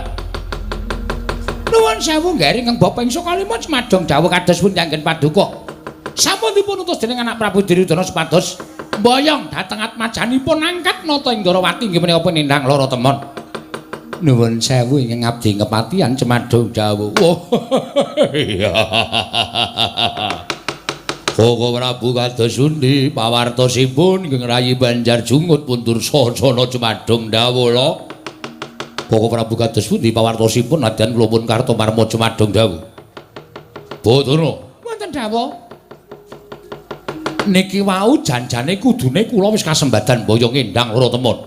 Nuwun sewu nggih ingkang bapa ing Sukalima cemadong dawuh kados pundi anggen paduka. Sampun dipun utus dening anak Prabu Duryudana supados mboyong dhateng atmajanipun angkat nata ing Ndorowati inggih menika Endang Lara Temon. Nuwun sewu ingkang abdi kepatihan cemadong dawuh. Oh iya. Koko Prabu kados pundi pawartosipun ingkang rayi Banjar Jungut pundur sasana cemadong dawuh lho. Koko Prabu kados pundi pawartosipun nadyan kula pun Kartomarma cemadong dawuh. Bathara wonten dawuh. Niki wau janjane kudune kula wis kasembadan mboyong Endang Lara Temon.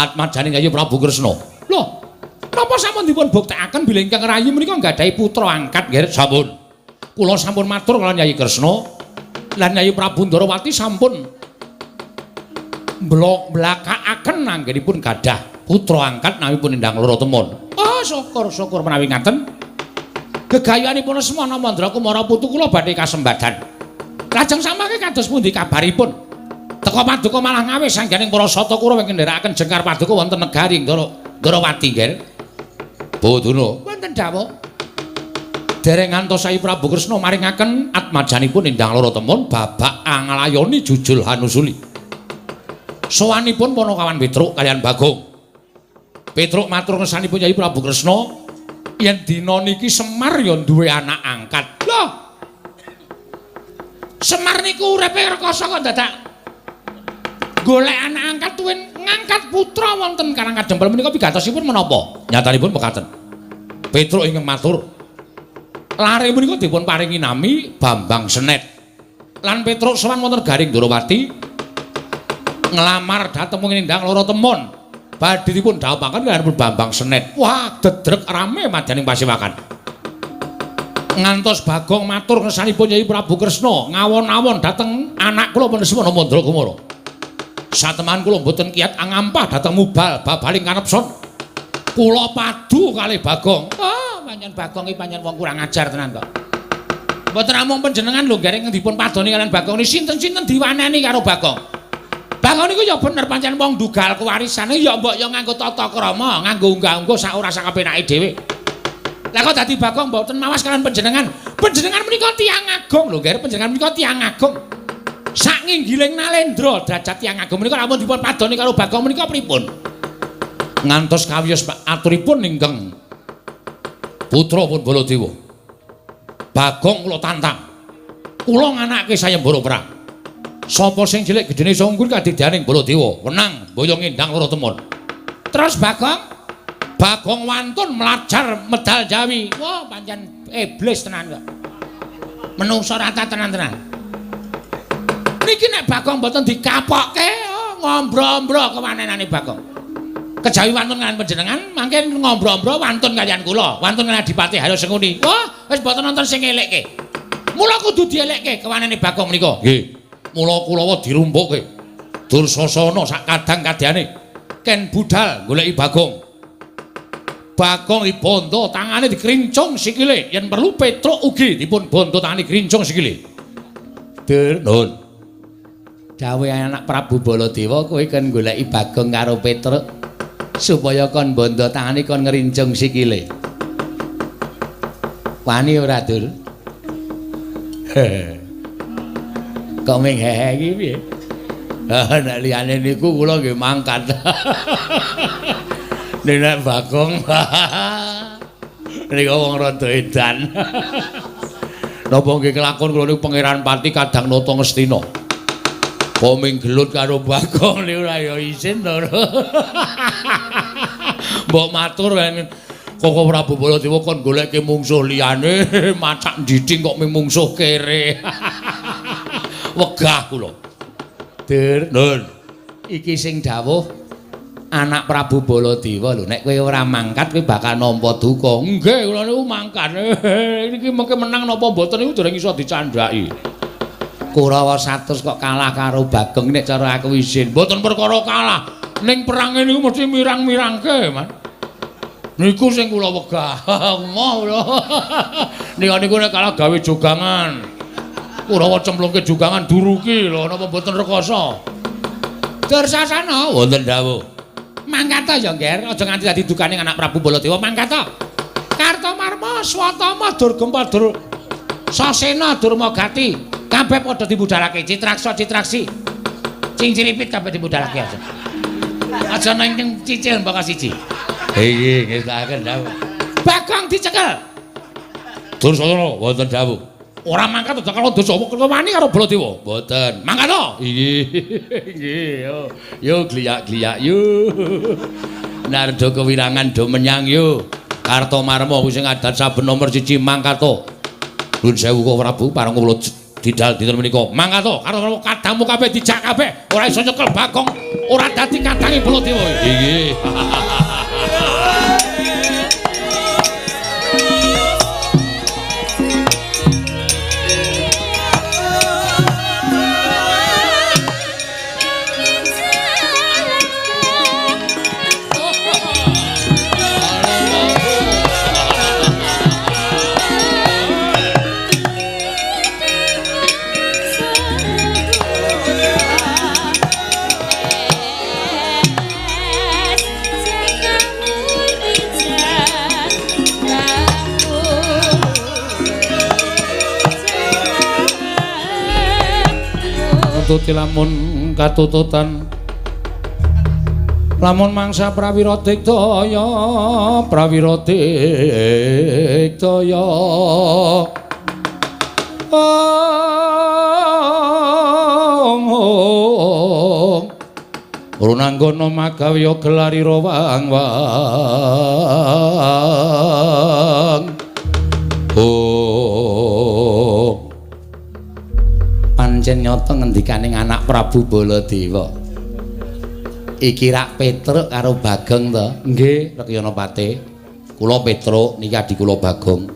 Atmajane Yayi Prabu Kresna. Lho, napa sampun dipun buktekaken bilih ingkang rayi menika nggadahi putra angkat nggih? Sampun. Kula sampun matur kaliyan Yayi Kresna lan Yayi Prabu Ndorowati sampun mblakakaken anggenipun gadah putra angkat nawipun Endang Lara Temon. Oh, syukur-syukur menawi ngaten. Gegayuhanipun Semana Mandra Kumara putu kula badhe kasembadan. Lajeng samangke kados pundi kabaripun? Teka paduka malah ngawis sangganing para sata Kurawa ingkang ndherekaken jengkar paduka wonten negari Ndorowati nggih. Bathara wonten dawuh. Dereng ngantos Sai Prabu Kresna maringaken atmajanipun Endang Lara Temon babak anglayoni jujul hanusuli. Sowanipun Panakawan Petruk kaliyan Bagong. Petruk matur ngersanipun Yayi Prabu Kresna, yen dina niki Semar ya duwe anak angkat. Lho. Semar niku uripe rekoso kok dadak golek anak angkat tuwin ngangkat putra wonten Karang Kadempel menika pigatosipun menapa? Nyatanipun mekaten. Petruk ingkang matur, lare menika dipun paringi nami Bambang Senet. Lan Petruk sowan wonten Garing Ndorowati nglamar dhateng Nindang Loro Temon. Badhe dipun dhawuhaken kaliyan Bambang Senet. Wah, dedrek rame madyaning pasewakan. Ngantos Bagong matur ngersanipun Yayi Prabu Kresna ngawon-awon dhateng anak kula Semana Mandra Kumara. Sateman kula mboten kiyat angampah dhateng mubal babaling kanepson. Kula padu kalih Bagong. Ah, pancen Bagong iki pancen wong kurang ajar tenan kok. Mboten namung panjenengan lho gareng dipun padoni kaliyan Bagong niki sinten-sinten diwaneni karo Bagong. Bagong niku ya bener pancen wong ndugal kewarisane ya mbok ya nganggo tata krama, nganggo unggah-ungguh sak ora sakapenake dhewe. Lah kok dadi Bagong mboten mawas kaliyan panjenengan. Panjenengan menika tiyang agung lho, Ger, panjenengan menika tiyang agung. Sak nginggiling nalendra derajat tiyang agung menika lamun dipun padoni karo Bagong menika pripun? Ngantos kawiyos aturipun ingkang putra pun Baladewa. Bagong kula tantang. Kula nganake sayembara perang. Sapa sing cilik gedene iso unggul kadidyaning Baladewa, wenang boyong Endang Loro Temon. Terus Bagong wantun mlajar medal Jawi. Wah, pancen iblis tenan kok. Menungso rata tenan-tenan. Niki nek Bagong mboten dikapokke, oh, ngombro-ombro kewanenane Bagong. Kejawi wantun kaliyan panjenengan, mangke ngombro-ombro wantun kaliyan kula, wantun kaliyan Adipati Haryo Sengkuni. Wah, wis mboten nonton sing elekke. Mula kudu dielekke kewanene Bagong menika. Nggih. Mula Kulawa dirumpukke. Dursasana sak kadang kadyane ken budal goleki Bagong. Bagong dibondo tangane dikrincung sikile, yen perlu Petruk ugi dipun bondo tangane krincung sikile. Dur, nuwun. Dawuhe anak Prabu Baladewa kowe kon goleki Bagong karo Petruk supaya kon bondo tangane kon ngrincung sikile. Wani ora, Dur? Kok ming hehe iki piye? Ah, nek liyane niku kula nggih mangkat. Nek Bagong niku wong rada edan. Napa nggih kelakon kula niku Pangeran Pati Kadang Nata Ngastina. Kok ming gelut karo Bagong niku ora ya isin to. Mbok matur Koko Prabu Baladewa kon goleke mungsuh liyane, macak ndiding kok ming mungsuh kere. Wegah kula. Dur, nun. Iki sing dawuh anak Prabu Baladewa lho, nek kowe ora mangkat kowe bakal nampa duka. Nggih, kula niku mangkat. Niki mengke menang napa mboten niku dereng iso dicandhaki. Kurawa 100 kok kalah karo Bagong nek cara aku izin. Mboten perkara kalah. Ning perange niku mesti mirang-mirangke, Man. Niku sing kula wegah. Moh kula. Niku nek kalah gawe jogangan. Kurawa cemplungke jogangan duruki lho, napa mboten rekoso. Dursasana wonten dawuh. Mangkat ta ya, Nger, aja nganti dadi dukane anak Prabu Baladewa, mangkat ta. Kartomarma, Swatama, Durgempa, Dur Sasena, Durmagati, kabeh padha dibudalake. Citraksa, Citraksi. Cingciripit kabeh dibudalake aja. Aja nang cicil mbaka siji. Nggih, nggih saken dawuh. Bagong dicekel. Dursasana wonten dawuh. Ora mangkat aja karo dosa wani karo Baladewa. Mboten. Mangkat to? Nggih. Nggih, yo. Yo gliyak-gliyak yo. Nardo kewirangan do menyang yo. Kartomarma kuwi sing adat saben nomor 1 mangkat to. Nuwun sewu Koko Prabu pareng kula didal dinten menika. Mangkat to karo kadangmu kabeh dijak kabeh. Ora iso nyekel Bagong, ora dadi kadange Baladewa. Nggih. Tuti lamun katututan Lamun mangsa prawira digdaya, prawira digdaya. Om. Runanggana magawya gelarira wang wang. Om. Pancen nyata ngendikaning anak Prabu Baladewa. Iki rak Petruk karo Bagong to? Nggih, Rekyana Pate. Kula Petruk niki adi kula Bagong.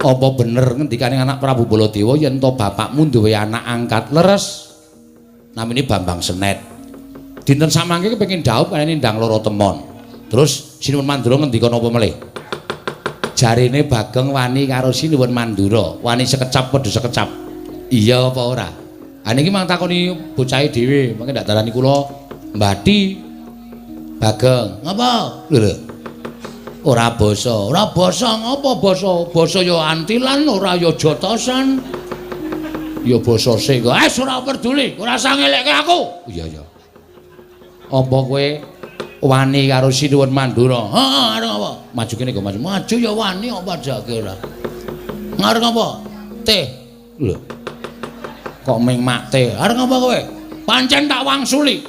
Apa bener ngendikane anak Prabu Baladewa yen to bapakmu duwe anak angkat leres? Namine Bambang Senet. Dinten samangke kepengin dhaup kene ndang loro temon. Terus Sinuwun Mandura ngendika napa melih? Jarene Bagong wani karo Sinuwun Mandura, wani sekecap padha sekecap. Iya apa ora? Ha niki mang takoni bocahe dhewe, mangke ndak darani kula Mbati Bagong. Ngapa? Lho. Ora basa. Ora basa ngapa basa? Basa ya antilan, ora ya jotosan. Ya basa sing. Wis ora peduli, ora usah ngelekke aku. Iya iya. Apa kowe wani karo Sinuwun Mandura? Heeh, arep apa? Maju kene kok maju. Maju ya wani apa jake ora. Ngarep apa? Teh. Lho. Kok ming mak teh? Arep ngapa kowe? Pancen tak wangsuli.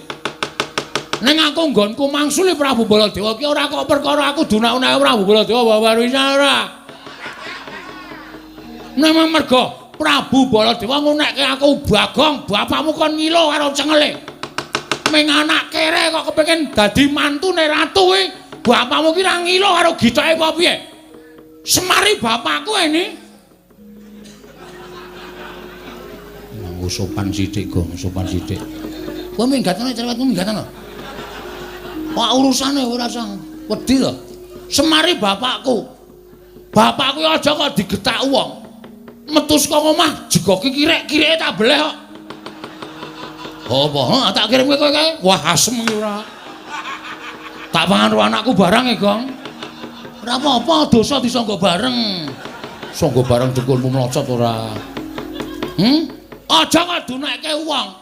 Ning aku nggonku mangsuli Prabu Baladewa ki ora kok perkara aku dunak-unake Prabu Baladewa wawarisa ora. Ning mergo Prabu Baladewa ngunekke aku Bagong, bapakmu kon ngilo karo cengele. Ming anak kere kok kepengin dadi mantune ratu kuwi, bapakmu ki ra ngilo karo gitoke apa piye? Semari bapakku ini. Nganggo sopan sithik, Gong, sopan sithik. Kowe minggatane cerewetmu minggatane. Wah urusane ora usah wedi lho. Semari bapakku. Bapakku aja kok digetak wong. Metu saka omah jegoki kirek-kireke tak beleh kok. Apa? Heh, tak kirim kowe kae. Wah asem iki ora. Tak pangan karo anakku barang e, Gong. Ora apa-apa, dosa disangga bareng. Sangga bareng dengkulmu mlocot ora. Aja kok dunekke wong.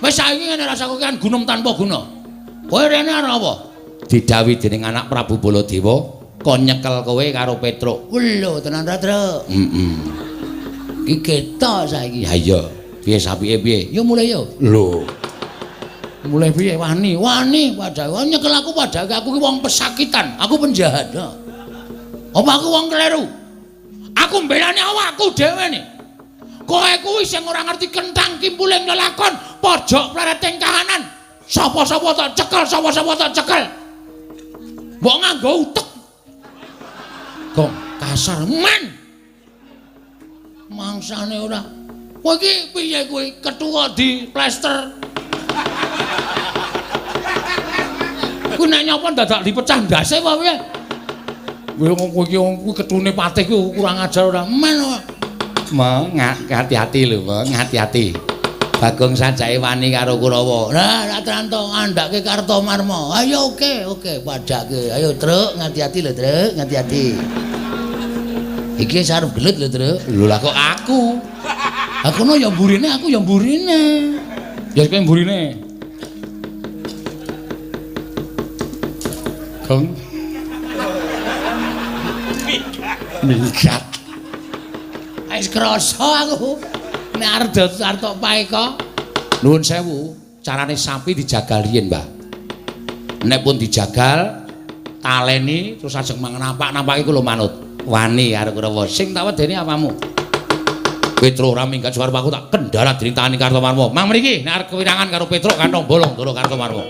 Wis saiki ngene rasaku kan gunem tanpa guna. Kowe rene arep apa? Didhawuhi dening anak Prabu Baladewa kon nyekel kowe karo Petruk. Lho, tenan ra, Truk? Heeh. Iki ketok saiki. Ha iya. Piye sapike piye? Yo mulai yo. Lho. Mulai piye wani? Wani padahal nyekel aku padahal aku ki wong pesakitan, aku penjahat. Apa aku wong kleru? Aku mbelani awakku dhewe nih. Kowe kuwi sing ora ngerti kentang kimpuling lelakon, pojok plereting kahanan. Sapa-sapa tak cekel, sapa-sapa tak cekel. Mbok nganggo utek. Gong kasar men. Mangsane ora. Kowe iki piye kowe ketua di plester. Kuwi nek nyapa dadak dipecah ndase apa piye? Kowe kowe iki kuwi ketune patih kuwi kurang ajar ora men. Meng hati-hati lho, Meng, hati-hati. Bagong sajake wani karo Kurawa. Lah, ra tranto ngandhake Kartomarma. Ayo oke, oke, padhake. Ayo, Truk, ngati-ati lho, Truk, ngati-ati. Iki wis arep gelut lho, Truk. Lho lah kok aku. Aku no ya mburine, aku ya mburine. Ya kowe mburine. Gong. Minggat. Wis krasa aku. Nek arep arep tok paeka. Nuwun sewu, carane sapi dijagal riyin, Mbah. Nek pun dijagal, taleni terus ajeng mangan napak-napake kula manut. Wani karo Kurawa. Sing tak wedeni apamu? Petruk ora minggat suwarep aku tak kendala dening tangane Kartomarma. Mang mriki nek arep kewirangan karo Petruk kantong bolong ndoro Kartomarma.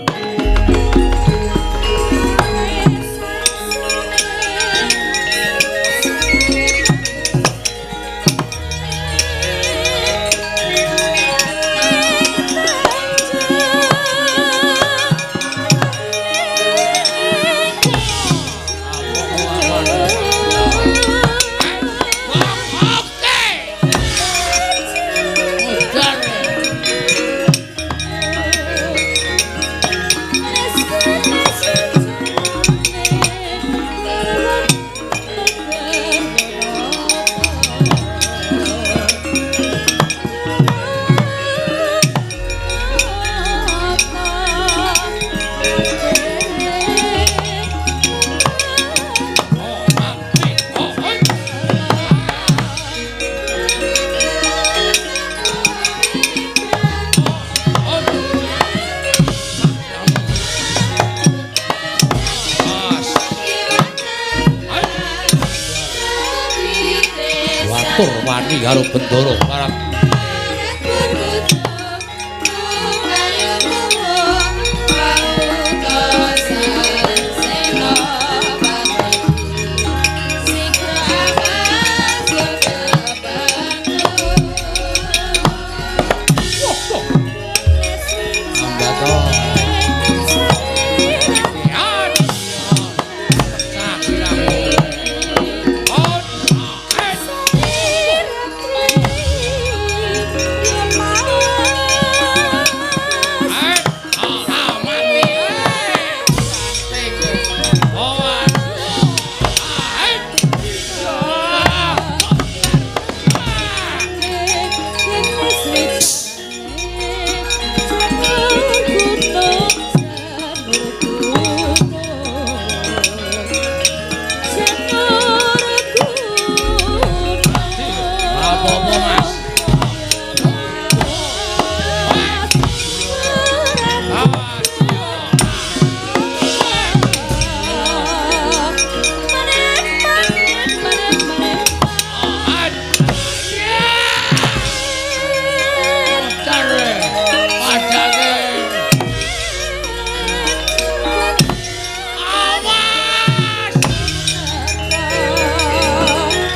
Wangi karo Bendara Barat.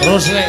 Terus le.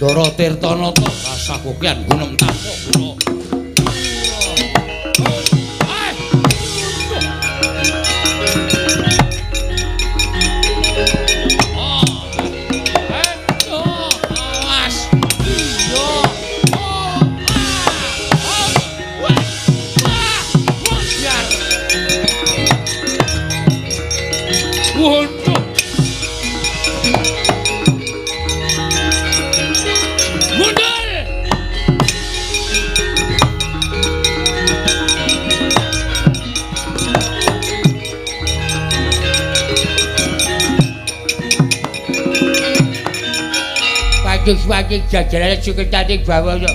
Ndara Tirtanata kasakukian gunung Tapak Guna. Wajik jajaran suketane bawana.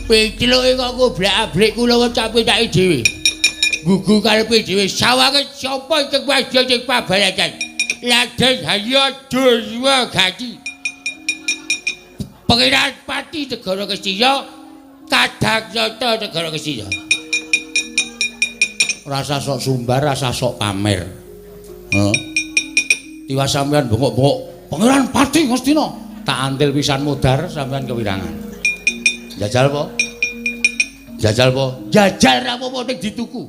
Pitluke kok goblak-ablik kula capitake dhewe. Gugu karepe dhewe sawange sapa sing wadya sing pabaratan. Raden Harya Durwa Gati. Pangeran Pati Negara Ngastina Kadakyata Negara Ngastina. Rasa sok sumbar, rasa sok pamer. Heeh. Tiwas sampean bengok-bengok Pangeran Pati Ngastina. Tak antil pisan mudhar sampean kewirangan. Jajal apa? Jajal apa? Jajal ra apa-apa ning dituku.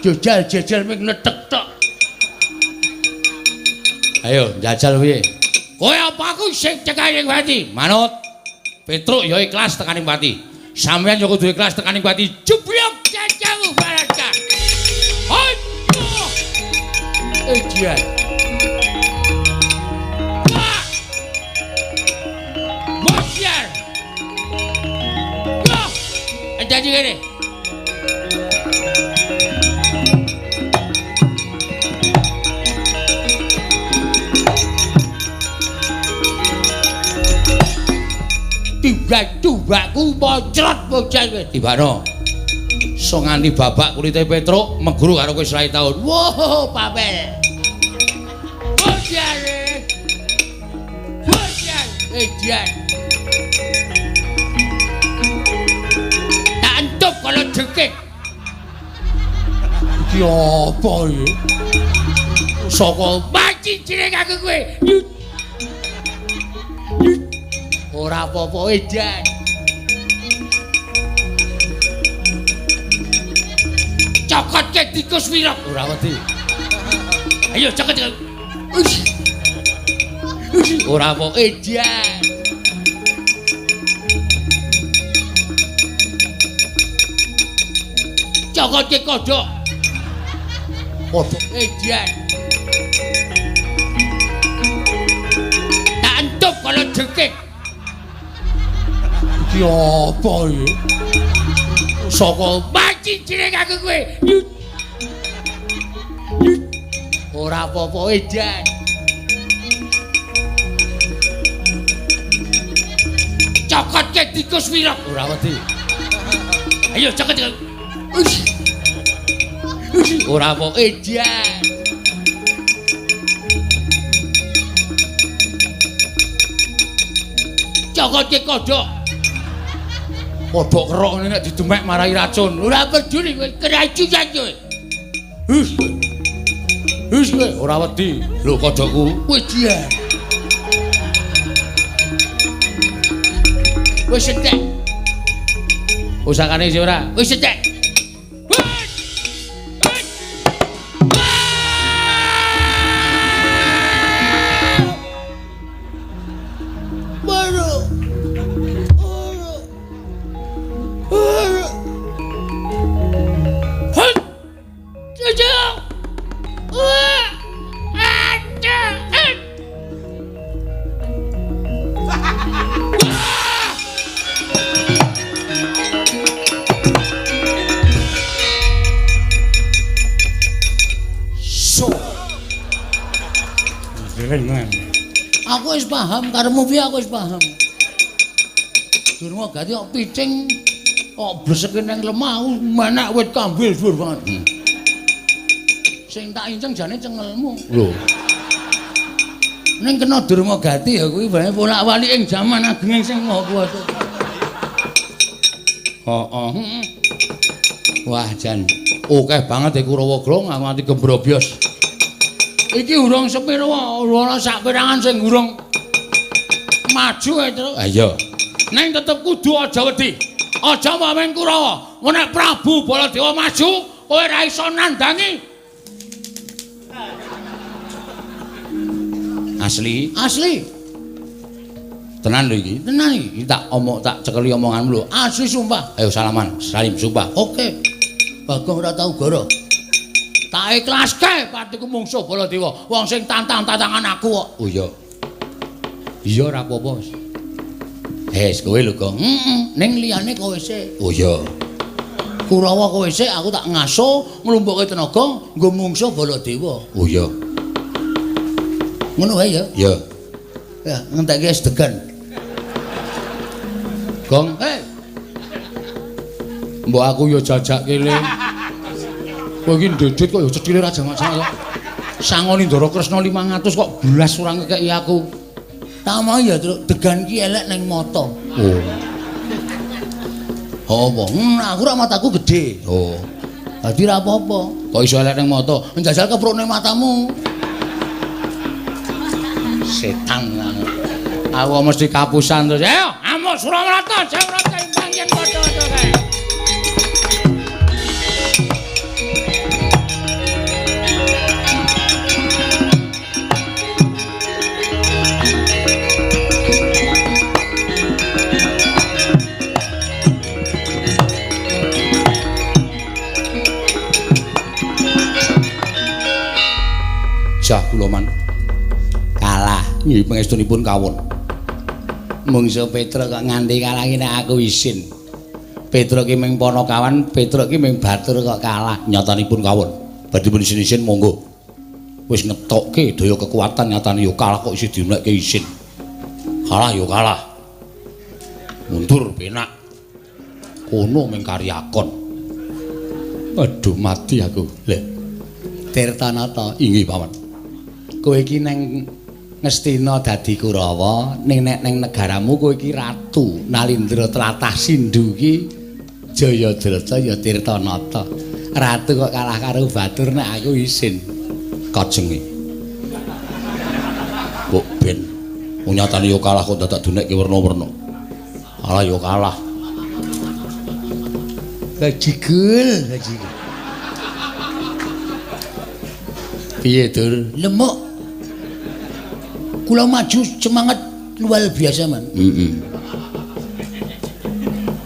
Jajal jajal ming netek tok. Ayo jajal piye? Kowe apa aku sing tekaning pati? Manut. Petruk ya ikhlas tekaning pati. Sampeyan ya kudu ikhlas tekaning pati. Jeblok jajamu baraka. Aduh. Ejian. Jadi gini. Timbang tumbakku mocrot bocah kowe. Tibano. So nganti babak kulite Petruk meguru karo kowe 20 taun. Wow, papel. Bocah. Bocah, edan. Tak entup kalau jengking. Iki apa iki? Saka Maci jeneng aku kowe. Ora apa-apa edan. Cokotke tikus wirok. Ora wedi. Ayo cokot. Ora apa edan. Cokotke kodhok. Kodhok edan. Tak entup kalau jengking. Iki apa iki? Saka Maci jeneng aku kowe. Ora apa-apa edan. Cokotke tikus wirok. Ora wedi. Ayo cokot. Ora apa edan. Cokotke kodhok. Kodhok kerok ngene nek didemek marai racun. Ora peduli kowe keracunan kowe. Hus. Hus kowe ora wedi. Lho kodhokku. Wis dia. Wis entek. Pusakane isih ora? Wis entek. Aku wis paham karepmu piye, aku wis paham. Durma gati kok picing kok bleseke nang lemah aku menek wit kambil dhuwur banget. Sing tak inceng jane cengelmu. Lho. Ning kena Durma Gati ya kuwi bae bolak-walik ing jaman ageng sing Maha Kuwasa. Heeh. Wah jan akeh banget e Kurawa Grong aku nganti gembrobyos. Iki urung sepiro ana sak perangan sing urung maju ae, Truk. Ha iya. Ning tetep kudu aja wedi. Aja wamen Kurawa. Nek Prabu Baladewa maju, kowe ora iso nandangi. Asli, asli. Tenan lho iki. Tenan iki. Iki tak omong tak cekeli omonganmu lho. Asli sumpah. Ayo salaman, salim sumpah. Oke. Bagong ora tau goro. Tak ikhlaske patiku mungsuh Baladewa. Wong sing tantang-tantangan aku kok. Oh iya. Iya ora apa-apa wis. Wes kowe lho, Gong. Heeh, ning liyane kowe sik. Oh iya. Kurawa kowe sik, aku tak ngaso nglumpukke tenaga nggo mungsuh Baladewa. Oh iya. Ngono wae ya. Iya. Ya, ngentekke es degan. Gong, hei. Mbok aku ya jajake le. Kowe iki ndedit kok ya cethile ra jamak-jamak kok. Sangoni Ndara Kresna 500 kok blas ora ngekeki aku. Tak mau ya, Truk, degan ki elek ning mata. Oh. Apa? Aku ora mataku gedhe. Oh. Dadi ora apa-apa. Kok iso elek ning mata? Njajal keprukne matamu. Setan. Aku mesti kapusan terus. Ayo, amuk Suramarta, Jawrata panggen padha-padha kae. Jah kula man kalah nggih pangestunipun kawon. Mungsuh Petruk kok nganti kalah iki nek aku isin. Petruk ki ming panakawan, Petruk ki ming batur kok kalah. Nyatanipun kawon. Badhe pun isin-isin monggo. Wis ngetokke daya kekuatan nyatane ya kalah kok isih dimenekke isin. Kalah ya kalah. Mundur penak. Kono ming karyakon. Aduh mati aku. Lha Tirtanata inggih paman. Kowe iki neng Ngastina dadi Kurawa, ning nek neng negaramu kowe iki ratu. Nalindra tlatah Sindhu iki Jayadrata ya Tirtanata. Ratu kok kalah karo batur nek aku isin. Kajenge. Kok ben nyatane yo kalah kok dadak dunekke werna-werna. Alah yo kalah. Bajigul, bajigul. Piye, Dur? Lemuk. Kula maju semangat luar biasa, Man. Heeh.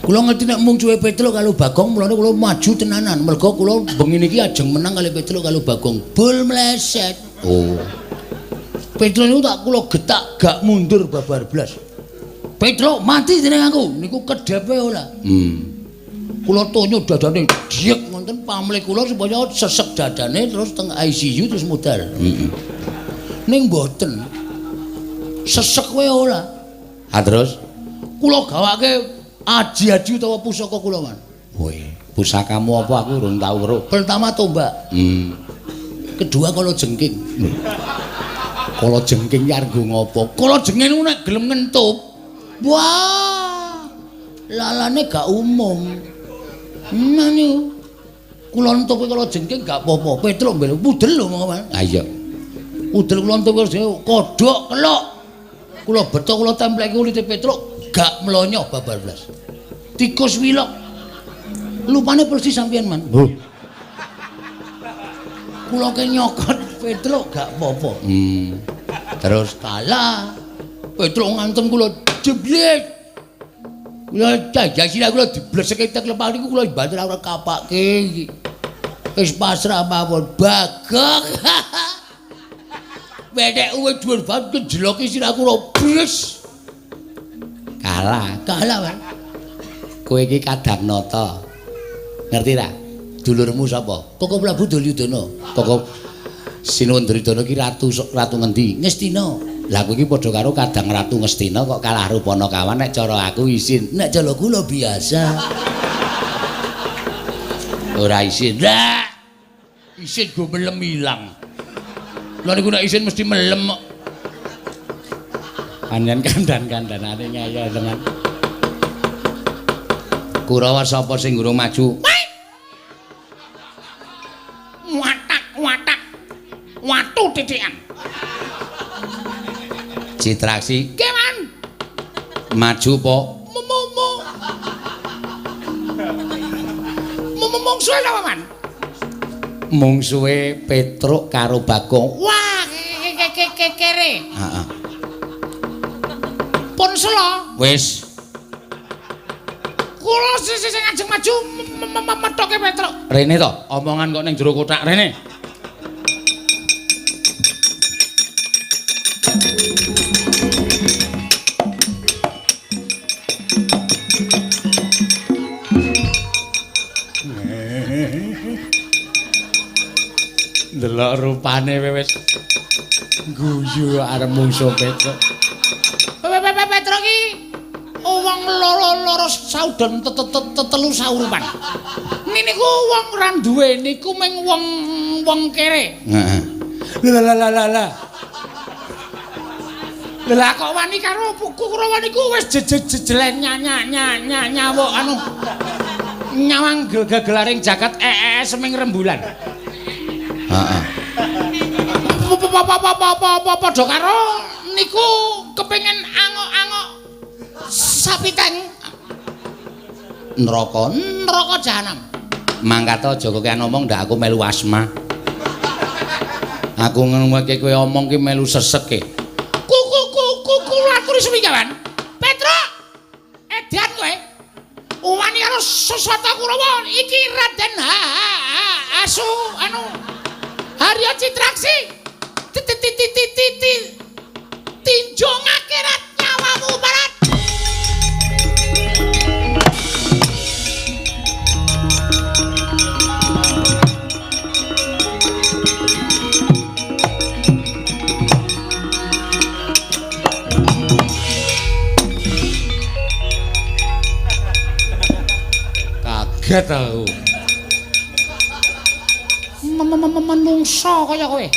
Kula ngerti nek mungsuhe Petruk karo Bagong, mulane kula maju tenanan. Mergo kula bengi niki ajeng menang kali Petruk karo Bagong. Bul mleset. Oh. Petruk niku tak kula getak gak mundur babar blas. Petruk mati dening aku. Niku kedhepe ora. Kula tonyo dadane diek ngoten pamlih kula supaya sesek dadane terus teng ICU terus modal. Heeh. Ning mboten. Sesek wae ora. Ha terus kula gawake aji-aji utawa pusaka kula, Man. Woi, pusakamu apa aku urung tau weruh. Pertama tombak. Kedua kala jengking. Kala jengking ki arep nggo ngopo? Kala jengking niku nek gelem ngentup. Wah. Lalane gak umum. Nah niku. Kula entup kala jengking gak apa-apa. Petruk mbel pudel lho monggo, Man. Ha iya. Udel kula entup kala kodhok kelok. Kula beto kula templeki kulite Petruk gak mlonyoh babar blas. Tikus wilok. Lupane persis sampeyan, Man. Lho. Kula ke nyokot Petruk gak apa-apa. Terus kalah. Petruk ngantem kula jeblet. Kula jajah sirah kula dibleseke tek lepah niku kula banter ora kapake iki. Wis pasrah mawon Bagong. Wedek uwe dhuwur banget kejeloki sirah kula bles. Kalah, kalah, Man. Kowe iki Kadangnata. Ngerti ra? Dulurmu sapa? Koko Prabu Duryudana. Koko Sinuwun Duryudana iki ratu ratu ngendi? Ngastina. Lah kowe iki padha karo Kadang Ratu Ngastina kok kalah rupana kawan nek cara aku isin. Nek cara kula biasa. Ora isin. Lah. Isin go melem ilang. Lha niku nek isin mesti melem kok. Panjen kandan-kandanane ngeyel tenan. Kurawa sapa sing urung maju? Watak-watak. Watu titikan. Citraksi. Nggih, Man. Maju po? Mungsuhe sapa, Man? Mungsuhe Petruk karo Bagong. Wah, kere. Heeh. Pun sela. Wis. Kula sing ajeng maju methoke Petruk. Rene to, omongan kok ning jero kothak rene. Delok rupane wis guyu arep mungsuh Petruk. Petruk iki wong loro-loro saudon telu saurupan. Niku wong ora duwe niku mung wong kere. Heeh. Lah lah lah lah. Lah kok wani karo Kurawa niku wis jejelen nyawuk anu nyawang gegelaring jagat seming rembulan. Heeh. Padha karo niku kepengin angok-angok sapi teng neraka, neraka jahanam. Mangkat aja kokean omong ndak aku melu asma. Aku ngrungokke kowe omong ki melu sesek e. Kula aturi suwi kawan. Petruk, edan kowe. Wani karo Saswata Kurawa iki Raden Asu anu Harya Citraksi. Tinjung akhirat nyawamu barat. Kaget aku. Menungso kaya kowe.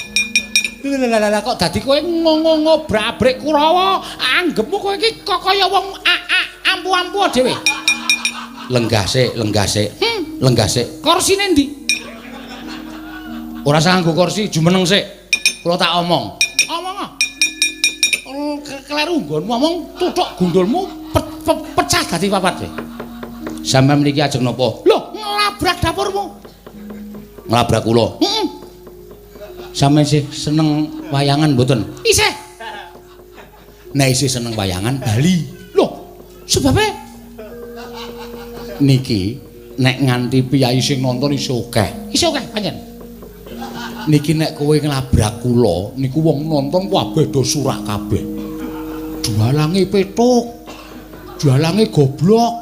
Lha kok dadi kowe ngobrak-abrik Kurawa, anggepmu kowe iki kok kaya wong ampu-ampu dhewe. Lenggah sik, lenggah sik. Lenggah sik. Korsine ndi? Ora usah nganggo kursi, jumeneng sik. Kula tak omong. Omong ah. Kleru nggonmu omong tuthuk gundulmu pecah dadi papat kowe. Sampeyan mriki ajeng napa? Lho, nglabrak dapurmu. Nglabrak kula. Heeh. Sampeyan sih seneng wayangan mboten? Isih. Nek isih seneng wayangan bali. Lho, sebabe niki nek nganti piyayi sing nonton isih akeh. Isih akeh pancen. Niki nek kowe nglabrak kula niku wong nonton kabeh do surak kabeh. Dalange Petruk. Dalange goblok.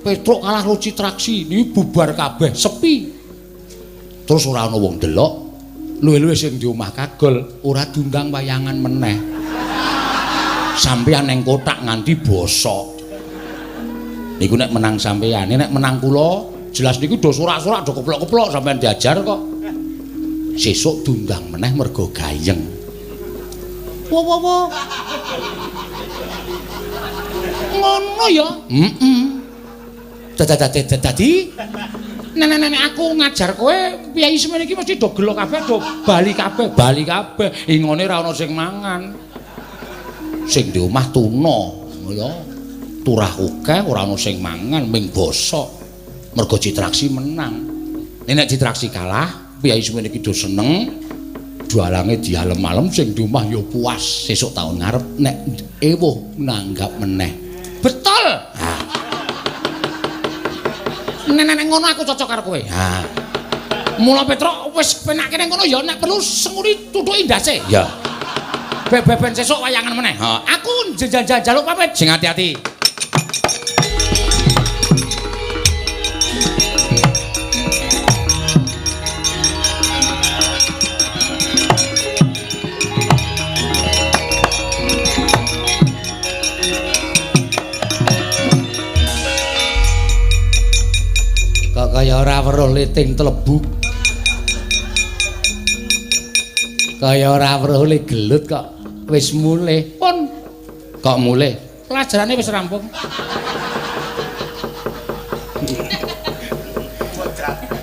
Petruk kalah karo Citraksi, niki bubar kabeh, sepi. Terus ora ana wong delok. Luwih-luwih sing di omah kagol ora diundang wayangan meneh. Sampeyan ning kotak nganti bosok. Niku nek menang sampeyan, nek menang kula jelas niku do sorak-sorak do keplok-keplok sampeyan diajar kok. Sesuk diundang meneh mergo gayeng. Wo wo wo. Ngono ya? Heeh. Dadi nek aku ngajar kowe piyayi semene iki mesti do gelo kabeh, do bali kabeh, bali kabeh. Ingone ora ana sing mangan. Sing di omah tuna, ya. Turah akeh ora ana sing mangan, ming bosok. Mergo Citraksi menang. Nek Citraksi kalah, piyayi semene iki do seneng. Dalange dialem-alem sing di omah ya puas. Sesuk taun ngarep nek ewuh nanggap meneh. Betul. Ha. Nek ngono aku cocok karo kowe. Ha. Mula Petruk wis penake nang kono ya nek perlu senguri tuthuki ndase. Ya. Beben sesuk wayangan meneh. Ha. Aku njaluk pamit. Sing ati-ati. Kaya ora weruh liting tlebuk. Kaya ora weruh le gelut kok wis mulih. Pun kok mulih? Pelajarane wis rampung.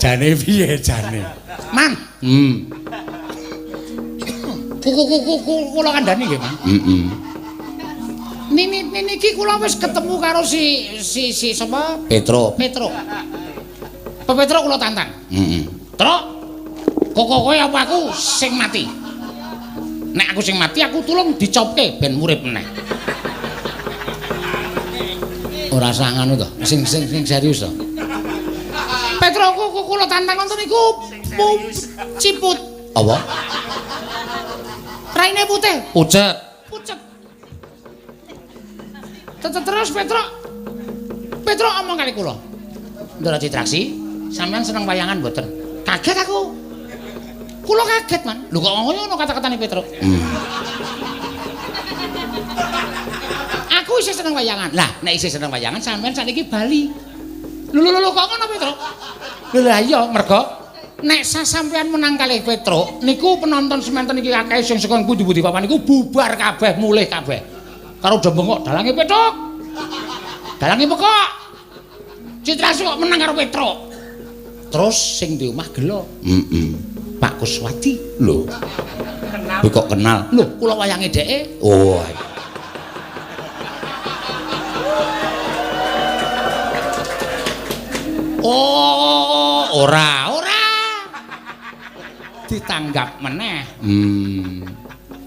Jane piye jane? Man. Kula kandhani nggih, Man. Heeh. Niki kula wis ketemu karo si sapa? Petruk. Petruk. Petruk kula tantang. Heeh. Truk. Kok kowe apa aku sing mati? Nek aku sing mati aku tulung dicopke ben urip meneh. Ora usah ngono to. Sing serius to. Petruk kula tantang wonten niku ciput. Apa? Raine putih. Pucet. Pucet. Terus Petruk. Petruk omong kali kula. Ndara Citraksi, sampean seneng wayangan mboten? Kaget aku. Kula kaget, Man. Lho kok ngono kata-katane Petruk? Aku isih seneng wayangan. Lah, nek isih seneng wayangan sampean sakniki bali. Lho lho lho kok ngono Petruk? Lho lah iya, mergo nek sampean menang kalih Petruk, niku penonton semanten iki akeh sing saka pundi-pundi papan niku bubar kabeh, mulih kabeh. Karo do bengok dalange Petruk. Dalange pekok. Citraksi kok menang karo Petruk. Terus sing di omah gelo. Heeh. Pak Kuswati. Lho. Kenal. Kok kenal? Lho, kula wayange dheke. Oh. Oh, ora, ora. Ditanggap meneh.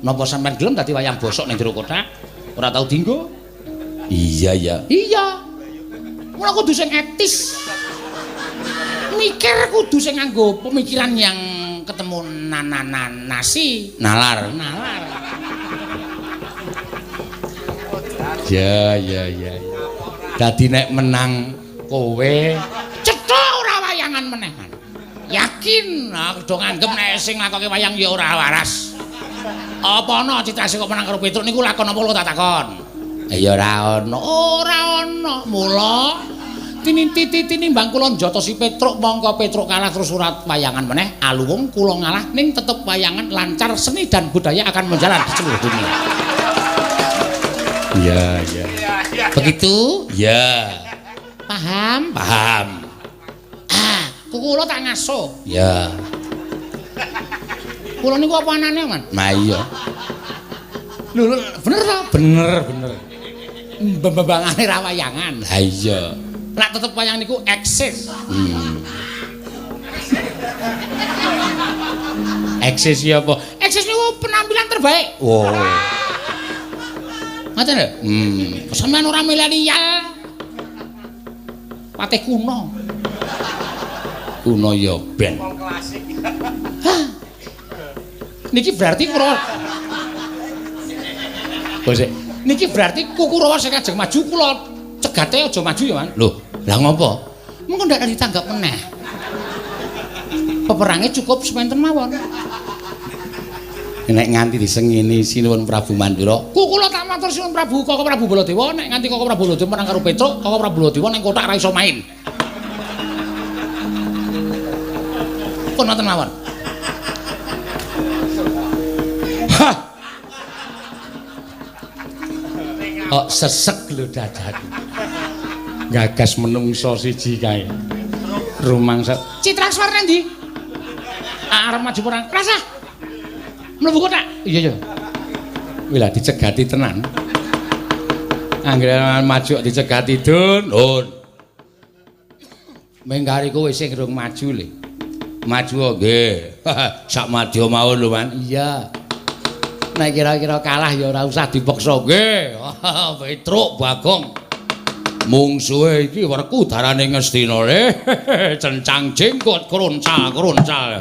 Napa sampean gelem dadi wayang bosok ning jero kothak? Ora tau dinggo? Iya, iya. Iya. Mula kudu sing etis. Mikir kudu sing nganggo pemikiran yang ketemu nasi, nalar, nalar. Ya, ya, ya. Dadi nek menang kowe cetha ora wayangan meneh. Yakin aku do nganggep nek sing nglakoke wayang ya ora waras. Apa ana Citraksi kok menang karo Petruk niku lakon apa lho tak takon? Ya ora ana. Ora ana. Mula Tinimbang kula njotosi Petruk mongko Petruk kalah terus ora wayangan meneh, aluwung kula ngalah ning tetep wayangan lancar, seni dan budaya akan menjalan di seluruh dunia. Iya, iya. Begitu? Iya. Paham? Paham. Ah, kula tak ngaso. Iya. Kula niku apa anane, Man? Nah iya. Lho, bener ta? Bener, bener. Mbembangane ra wayangan. Ha iya. Nek tetep wayang niku eksis. Eksis ya apa? Eksis niku penampilan terbaik. Wow. Ngoten lho. Sampeyan ora milenial. Patih kuno. Kuno ya ben. Wong klasik. Hah. Niki berarti Kurawa. Bose. Niki berarti Kurawa sing ajeng maju kula cegate aja maju ya, Man. Lho, lah ngopo? Mengko ndak ditanggap meneh. Peperange cukup semanten mawon. Nek nganti disengini Sinuwun Prabu Mandura, kula tak matur Sinuwun Prabu Koko Prabu Baladewa, nek nganti Koko Prabu Baladewa menang karo Petruk, Koko Prabu Baladewa ning kothak ra iso main. Pun wonten mawon. Hah. Kok sesek lho dadaku. Gagas menungso siji kae. Rumangsa Citrakswara nang ndi? Arep maju perang. Rasah. Mlebu kothak. Iya iya. Kuwi lah dicegati tenan. Anggere maju dicegati dun, dun. Mengkari kowe sing rung maju le. Maju nggih. Sak madya mawon lho, Man. Iya. Nek kira-kira kalah ya ora usah dipaksa nggih. Petruk Bagong. Mungsuhe iki werku darane Ngastina le. Cencang jenggot kroncal-kroncal.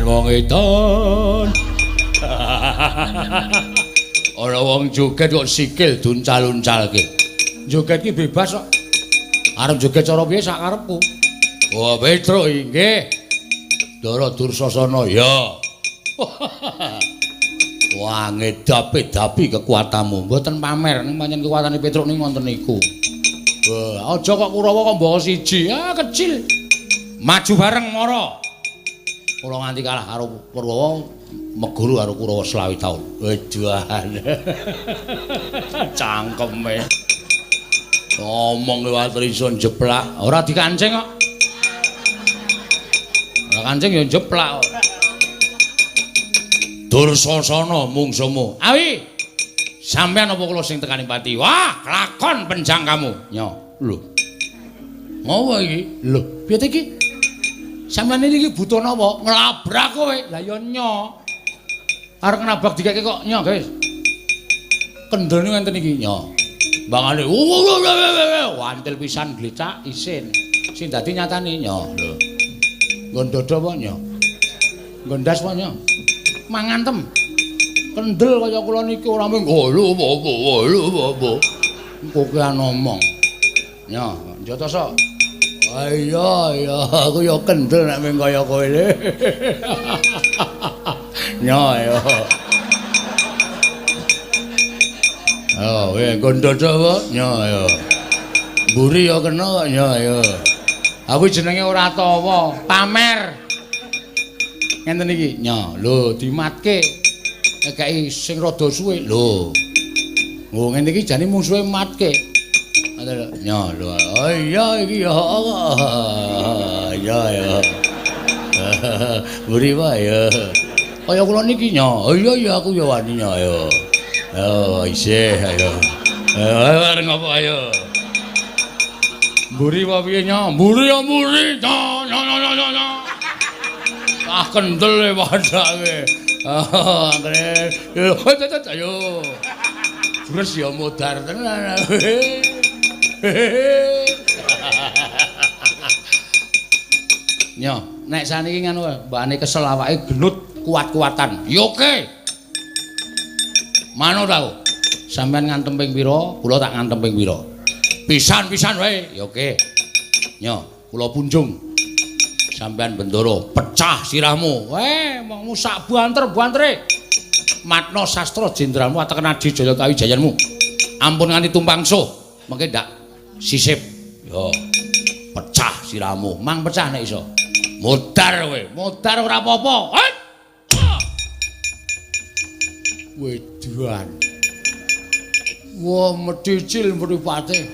Wong edan. Ana wong joget kok sikil duncal-uncalke. Joget ki bebas kok. Arep joget cara piye sak karepku. Wah, Petruk inggih. Ndara Dursasana ya. Wah, ngedapi-dapi kekuatanmu. Mboten pamer ning pancen kekuatane Petruk ning wonten niku. Wah, aja kok Kurawa kok mbawa siji. Ah, kecil. Maju bareng mara. Kula nganti kalah karo Purwawa meguru karo Kurawa 25 taun. Weduan. Cangkeme. Ngomong liwat iso njeplak, ora dikancing kok. Ora kancing ya njeplak kok. Dursasana mungsumu. Awi. Sampeyan apa kula sing tekani pati? Wah, kelakon penjangkamu. Nyo, lho. Ngopo iki? Lho, piye iki? Sampeyan iki butuh napa? Nglabrak kowe. Lah ya nyo. Arep nglabrak dikeke kok nyo, guys. Kendel niku ngenten iki nyo. Mbangane wantil pisan glecak isin. Sing dadi nyatane nyo. Lho. Nggon dodo apa nyo? Nggon ndas apa nyo? Mangantem. Kendel kaya kula niki ora mung lho apa lho apa. Kokean ngomong. Nyo, njotoso. Iya iya aku ya kendel nek mung kaya kowe le. Nyo ya. Oh, kowe nggon dodo apa? Nyo ya. Mburi ya kena kok nyo ya. Aku jenenge ora tawa, pamer. Ngenten iki, nyo. Lho dimatke. Ngekeki sing rada suwe. Lho. Lho ngene iki jane mungsuhe matke. Ngoten lho. Nyo lho. Oh iya iki ya. Ya ya. Mburi wae ya. Kaya kula niki nyo. Oh iya ya aku ya wani nyo ayo. Ayo isih ayo. Ayo arep ngopo ayo. Mburi apa piye nyo? Mburi ya mburi. Nyo nyo nyo nyo nyo. Ah kendel e padake. Ah angkre. Yo ayo. Jures ya modar tenan. Nyo, nek saniki ngono mbakane kesel awake gelut kuat-kuatan. Ya oke. Manut aku. Sampeyan ngantem ping pira, kula tak ngantem ping pira. Pisan-pisan wae. Ya oke. Nyo, kula punjung. Sampeyan bendoro pecah sirahmu. Weh, mongmu sak banter-bantere. Matna sastra jenderalmu ateken Adi Jaya Kawijayanmu. Ampun nganti tumpang suh, mengke ndak sisip. Yo. Pecah sirahmu, mang pecah nek iso. Modar kowe, modar ora apa-apa. Wedan. Wah, medhicil mripate.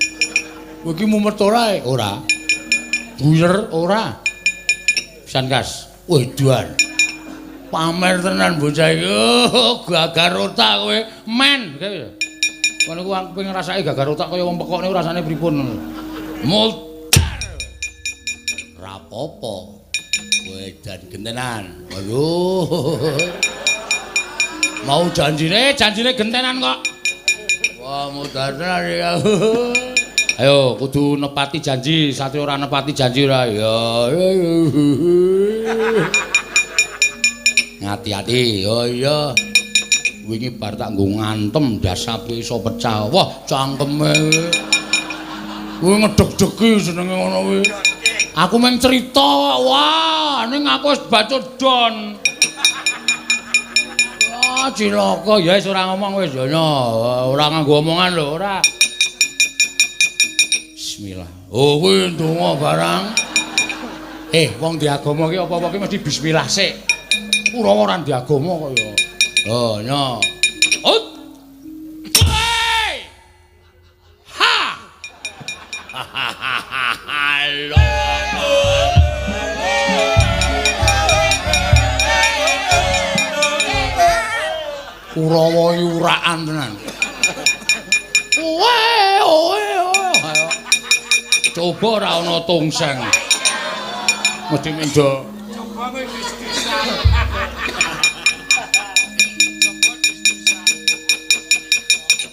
Kowe iki mumet ora? Ora. Buyer ora. Pisan kas. Wedan. Pamer tenan bocah iki. Oh, gagar otak kowe. Men. Ngono ku aku pengen ngrasake gagar otak kaya wong pekok niku rasane pripun. Modar. Ora apa-apa. Wedan gentenan. Aduh. Mau janjine, janjine gentenan kok. Wah, modar tenan ya. Ayo kudu nepati janji, satria ora nepati janji ora. Ya. Ngati-ati. Oh iya. Wingi bar tak nggo ngantem dasape iso pecah. Wah, cangkeme. Kuwi ngedeg-degi jenenge ngono kuwi. Aku mung cerita, wah, ning aku wis bacut don. Wah, cilaka ya wis ora ngomong wis ya ora nganggo omongan lho, ora. Bismillah. Oh, kuwi ndonga barang. Wong di agama ki apa-apa ki mesti bismillah sik. Ora ora di agama kok ya. Oh, nyo. Ut. Ha. Halo. Kurawa yuraan tenan. Owe owe owe. Coba ora ana tongseng. Mesti mendo. Coba kowe dis-disan.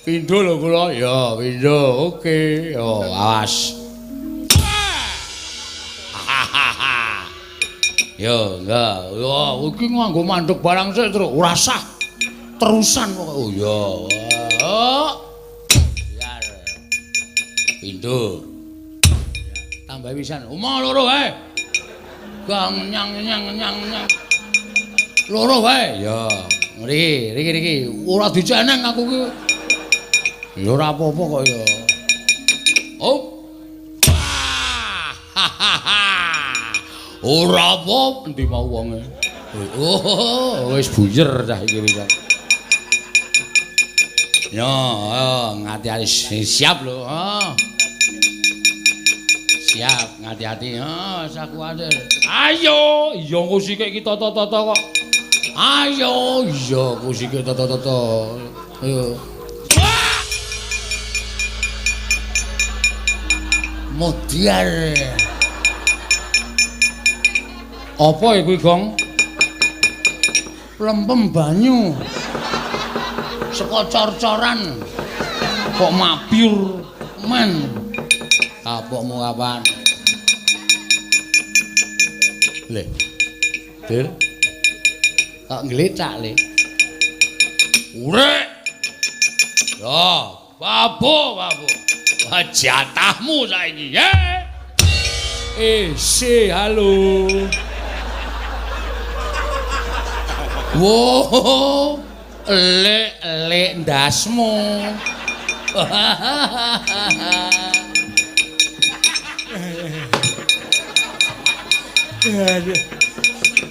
Pindho lho kula. Ya, pindho. Oke. Yo, awas. Yo, enggak. Yo, iki nganggo mandek barang sik terus ora sah. Terusan pokoke. Oh iya. Oh. Biar. Pindho. Tambah pisan. Omah loro wae. Gang nyang nyang nyang nyang. Loro wae. Ya. Mriki, riki riki. Ora diceneng aku ki. Ya ora apa-apa kok ya. Oh. Ora apa endi mau wonge. Oh, wis buyer cah iki wis. Yo, ayo ngati-ati siap lho. Oh. Siap, ngati-ati. Oh, sak kuwatir. Ayo, iya engko sikik iki tata-tata kok. Ayo, iya engko sikik tata-tata. Ayo. Modiar. Apa iku, Gong? Lempem banyu. Saka cor-coran. Kok mabyur men. Kapokmu kapan? Le. Dil. Kok ngletak, Le? Urek. Ya, babu, babu. Wah, jatahmu saiki, ya. Si, halo. Wow, elek-elek ndasmu.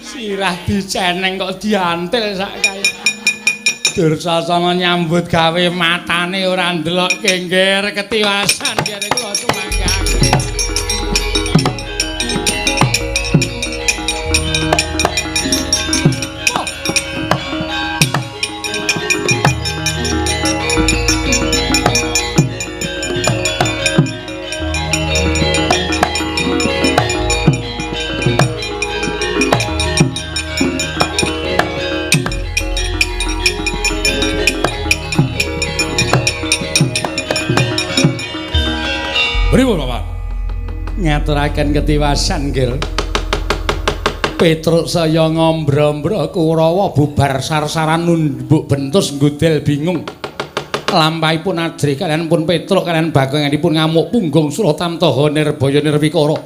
Sirah diceneng kok diantil sak kae. Dursasana nyambut gawe matane ora ndelok kengger ketiwasan kene kula sumanggake. Pripun, Bapak? Ngaturaken ketiwasan, Nggir. Petruk saya ngombro-ombro Kurawa bubar sarsaran numbuk bentus nggudel bingung. Lampahipun ajrih kalian pun Petruk kalian bagonganipun ngamuk punggung Suratamtaha Nirbaya Nirwikara.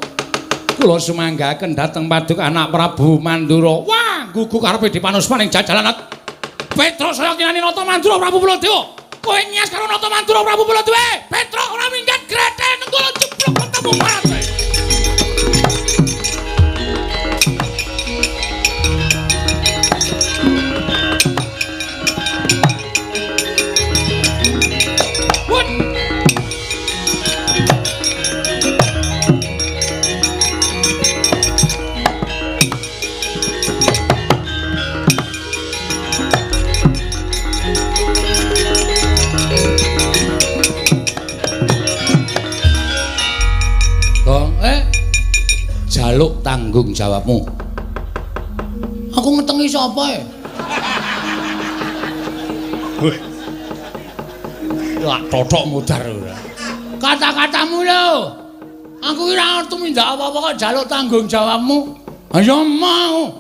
Kula sumanggaken dhateng paduka anak Prabu Mandura. Wah, gugu karepe dipanuspaning jajalan. Petruk saya kinani Nata Mandura Prabu Baladewa. Kowe nyas karo Nata Mandura Prabu Baladewa. Petruk ora minggat grethel nenggala jeblok ketemu mate. Jaluk tanggung jawabmu. Aku ngetengi sapa e? Wah, totok mudar ora. Kata-katamu lho. Aku ora tumindak apa-apa kok jaluk tanggung jawabmu. Ayo mau.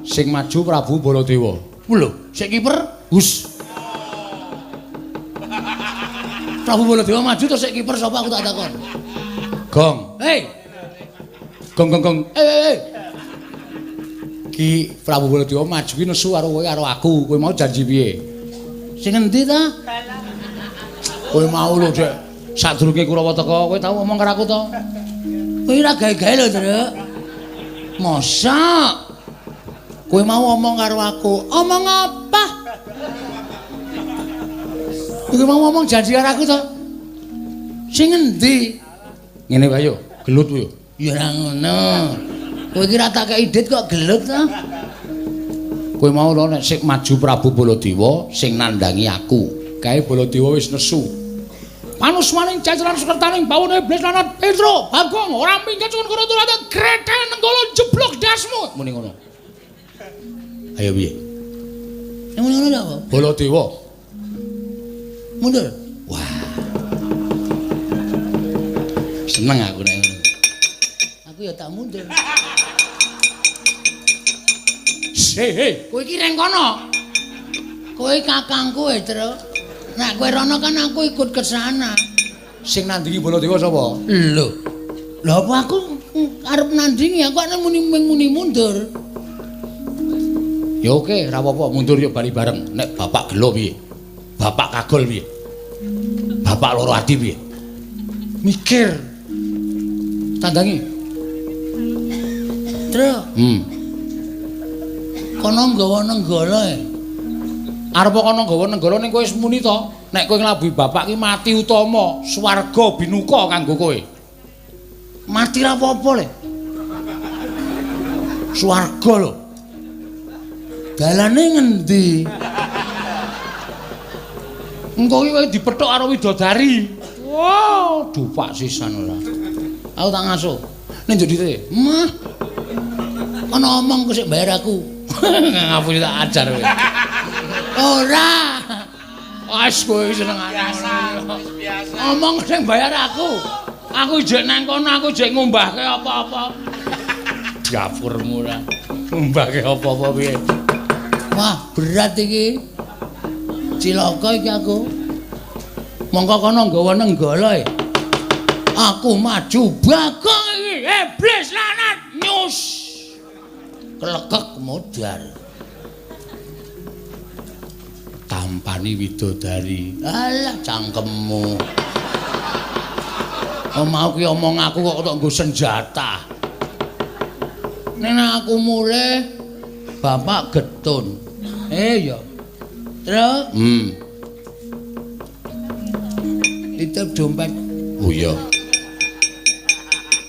Sing maju Prabu Baladewa. Lho, sik kiper Gus. Prabu Baladewa maju terus sik kiper sapa aku tak takon. Gong. Hei. Gong gong gong. Eh. Ki Prabu Baladewa maju ki nesu karo kowe karo aku. Kowe mau janji piye? Sing endi ta? Kowe mau lho, Dek. Sadurunge Kurawa teka, kowe tau ngomong karo aku to? Kowe ora gawe-gawe lho, Truk. Mosok? Kowe mau ngomong karo aku. Omong apa? Kowe mau ngomong janji karo aku to? Sing endi? Ngene wae yo, gelut yo. Ya ora ngono. Kowe iki ora tak kei dit kok gelut to? Kowe mau lho nek sing maju Prabu Baladewa sing nandhangi aku. Kae Baladewa wis nesu. Panusmaning jajaran sekertaning bawone iblis lanat Petro, Bagong ora minggat suwun karo turate grethel nenggala jeblok dasmu. Muni ngono. Ayo piye? Muni ngono apa? Baladewa. Mundur. Wah. Seneng aku nek ngono. Aku ya tak mundur. Hei, hei, kowe iki reng kono. Kowe kakangku e, Truk. Nek kowe rono kan aku ikut ke sana. Sing nandingi Baladewa sapa? Lho. Lha apa aku arep nandingi, aku nek muni mundur. Ya oke, ora apa-apa, mundur yo bali bareng. Nek bapak gelo piye? Bapak kagol piye? Bapak loro ati piye? Mikir. Tandangi. Truk. Kono nggawa nenggala e. Arep kono nggawa nenggala ning kowe wis muni to. Nek kowe nglabuhi bapak ki mati utama, swarga binuka kanggo kowe. Mati ra apa-apa le. Swarga lho. Dalane ngendi? Engko ki kowe dipethuk karo widodari. Wow, dupak sisan ora. Aku tak ngasuh. Ning njur dite. Mah. Ana omong kok sik bayar aku. Ngapusi tak ajar kowe. Ora. Wis kowe senengane biasa, wis biasa. Omong sing bayar aku. Aku jek nang kono, aku jek ngumbahke apa-apa. Dapurmu ora. Ngumbahke apa-apa piye? Wah, berat iki. Cilaka iki aku. Mongko kono nggawa nenggala e. Aku maju Bagong iki. Iblis lanat nyus. Klekek modar. Tampani widodari. Alah cangkemmu. Oh mau ki omong aku kok tok nggo senjata. Nek aku mulih bapak getun. Eh ya. Terus? Titip dompet. Oh iya.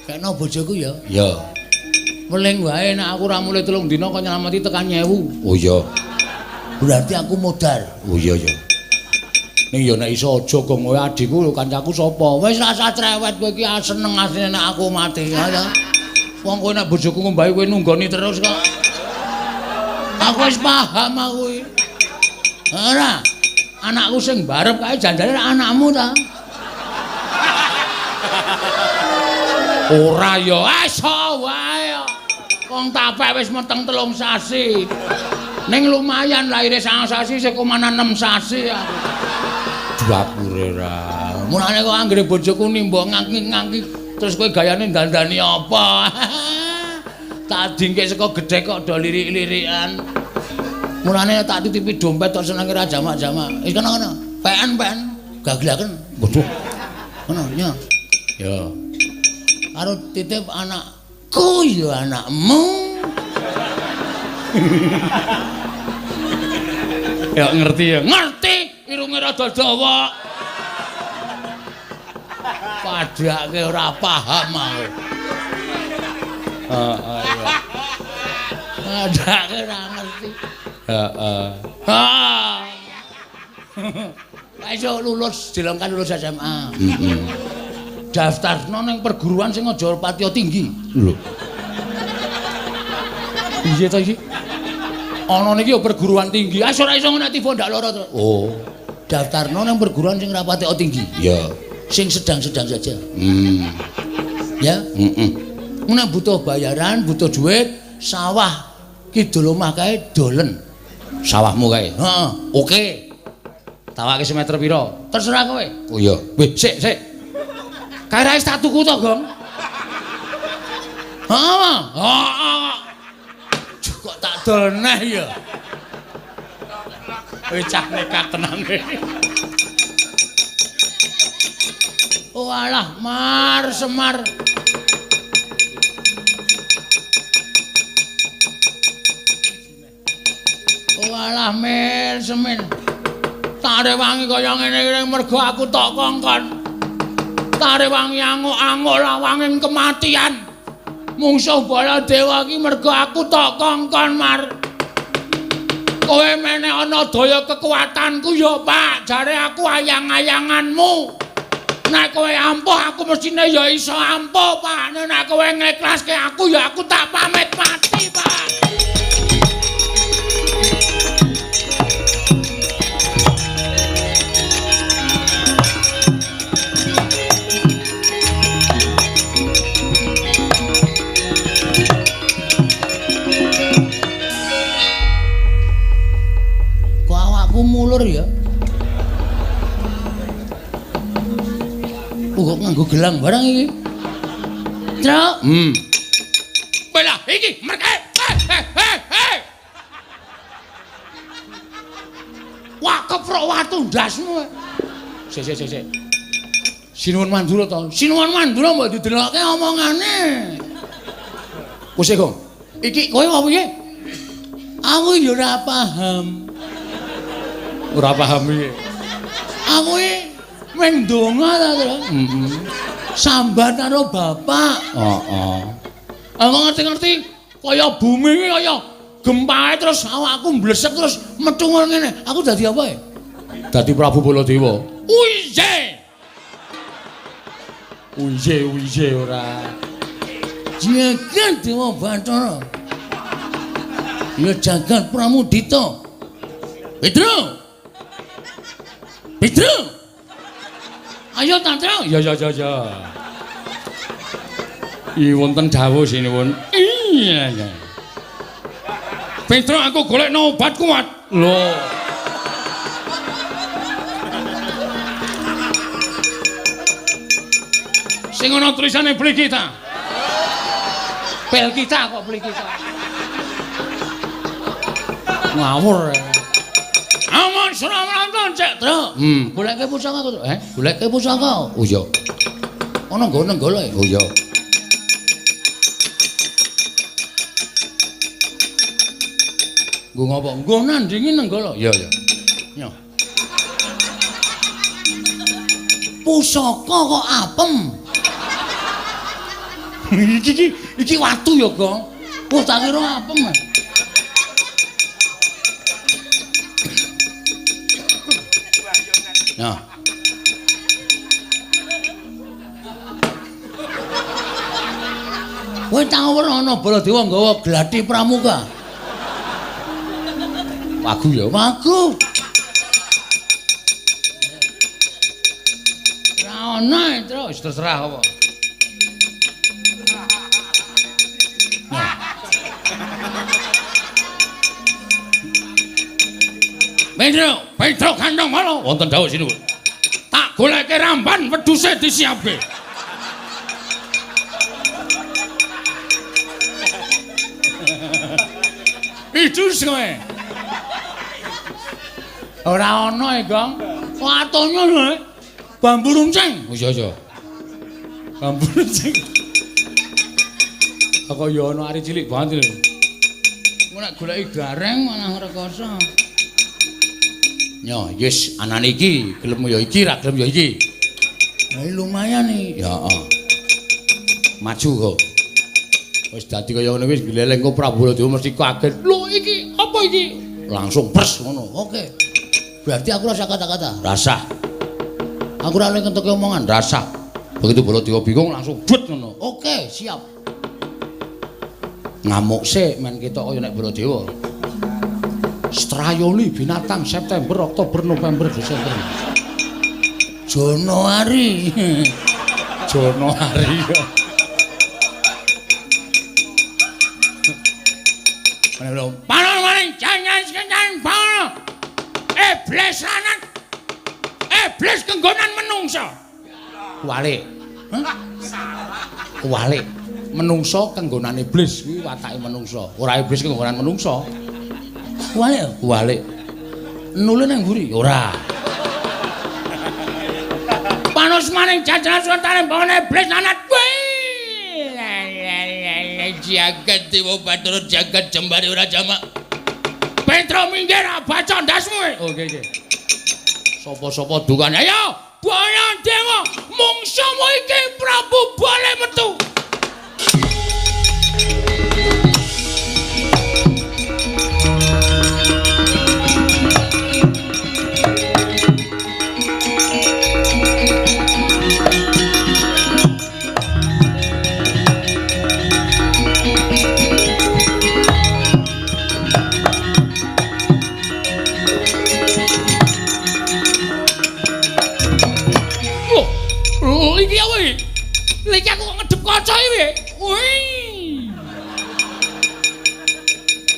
Kena bojoku ya. Iya. Weling wae nek aku ora mulih 3 dina kok nyelameti tekan 1000. Oh iya. Berarti aku modar. Oh iya ya. Ning ya nek iso aja gong kowe adhiku lho kancaku sapa? Wis rasa cerewet kowe iki seneng asline nek aku mati ya. Wong kowe nek bojoku ngombahi kowe nunggoni terus kok. Aku wis paham aku iki. Ora. Anakku sing barep kae janjane anakmu ta. Ora ya, iso wae. Wong tapek wis meteng 3 sasi. Ning lumayan lahire 9 sasi sik kumanan 6 sasi aku. Dapure ra. Mulane kok anggere bojoku nimba ngangki-ngangki terus kowe gayane dandani apa? Tak dingke saka gedhe kok do lirik-lirikan. Mulane tak titipi dompet tok senenge ra jamak-jamak. Wis kono-kono. PN-PN gaglaken. Waduh. Kono nya. Ya. Karo titip anakku ya anakmu. Ya ngerti ya. Ngerti, irunge rada dawa. Padake ora paham aku. Heeh iya. Padake ora ngerti. Heeh. Ha. Iso lulus dilongkan lulus SMA. Heeh. Daftarno ning perguruan sing aja patiya tinggi. Lho. Piye to iki? Ana niki ya perguruan tinggi. Ah ora iso nek tiba ndak lara to. Oh. Daftarno ning perguruan sing ora patiya tinggi. Iya. Sing sedang-sedang saja. Ya. Heeh. Nek butuh bayaran, butuh duit, sawah kidul omah kae dolen. Sawahmu kae. Heeh. Oke. Tawake semeter pira? Terserah kowe. Oh iya. Weh, sik, sik. Kae ra wis tak tuku to, Gong? Heeh. Heeh. Kok tak dol neh ya. Wis cah nekat tenan. Oh alah, Mar Semar. Oh alah, Mil Semin. Tak rewangi kaya ngene iki mergo aku tok kongkon. Tak rewangi anguk-anguk lawanging kematian. Mungsuh Baladewa iki mergo aku tok kongkon, Mar. Kowe meneh ana daya kekuatanku ya, Pak. Jare aku ayang-ayanganmu. Nek kowe ampuh aku mestine ya iso ampuh, Pak. Nek kowe ngeklaske aku ya aku tak pamit mati, Pak. Kok awakku mulur ya? Kok nganggo gelang barang iki? Truk. Belah iki merke. Hei. Wah, keprok watu ndasmu. Sik sik sik. Sinuwun Mandura to. Sinuwun Mandura mbok didelokke omongane. Wis Gong. Iki kowe apa piye? Aku ya ora paham. Ora paham piye? Aku iki mung ndonga ta, Tru. Heeh. Sambat karo bapak. Heeh. Aku ngerti-ngerti kaya bumi iki kaya gempae terus awakku mblesek terus metu ngene. Aku dadi apa ya? Dadi Prabu Baladewa. Uiye. Uiye uiye ora. Jagat Dewa Bathara. Ya jagat Pramudita. Petro. Petro. Ayo Tantra. Ya ya ya ya. I wonten dawuh sinuwun. Iya ya. Petro aku golekno obat kuat. Lho. Sing ana tulisane beli kita. Bel kita kok beli kita. Ngawur. Aman sramranton cek, Tru. Goleke pusaka kok. Goleke pusaka. Oh iya. Ana nggon nenggala ya? Oh iya. Nggo ngopo? Nggo nandingi nenggala. Iya, iya. Nyo. Pusaka kok apem. Iki watu ya, Gong. Wah, tak kira apem. Nah. Kowe tau ora ana Baladewa nggawa gladi pramuka? Wagu ya, wagu. Ora ana, terus terserah apa. Nah. Petro, Petro kandang malo wonten dawuh sinuwun. Tak goleke ramban wedhuse disiapke. Idus kowe. Ora ana e, Gong. Watone lho. Bambu runcing. Oh iya iya. Bambu runcing. Kok ya ana ari cilik banget lho. Engko nek goleki gareng malah rekoso. Yo, yes, anane iki gelem ya iki, ra gelem ya iki. Lah lumayan iki. Ya, heeh. Maju kok. Wis dadi kaya ngono wis gleleng kok Prabu Baladewa mesti kaget. Lho iki apa iki? Langsung pers ngono. Oke. Berarti aku rasa kata-kata. Rasah. Aku ora oleh ngentuke omongan, rasah. Begitu Baladewa bingung langsung but ngono. Oke, siap. Ngamuk sik men ketok kaya nek Baladewa. Strayoli binatang September, Oktober, November, Desember. Januari. Januari. Panon maring jangan sekencan panon. Iblis lanang. Iblis kenggonan menungsa. Kuwalik. Hah? Kuwalik. Menungsa kenggonan iblis kuwi watake menungsa. Ora iblis kenggonan menungsa. Kuwalik, kuwalik. Nule nang mburi? Ora. Panos maning jajaran suwentane mbone iblis lanang kuwi. Jagat dewa Bathara jagat jembare ora jamak. Petro minggir baca ndasmu. Oke oke. Sapa-sapa dukane ayo Baladewa mungsuhmu iki Prabu Bale metu. Iki apa iki? Iki aku kok ngedep kaca iki. Wih.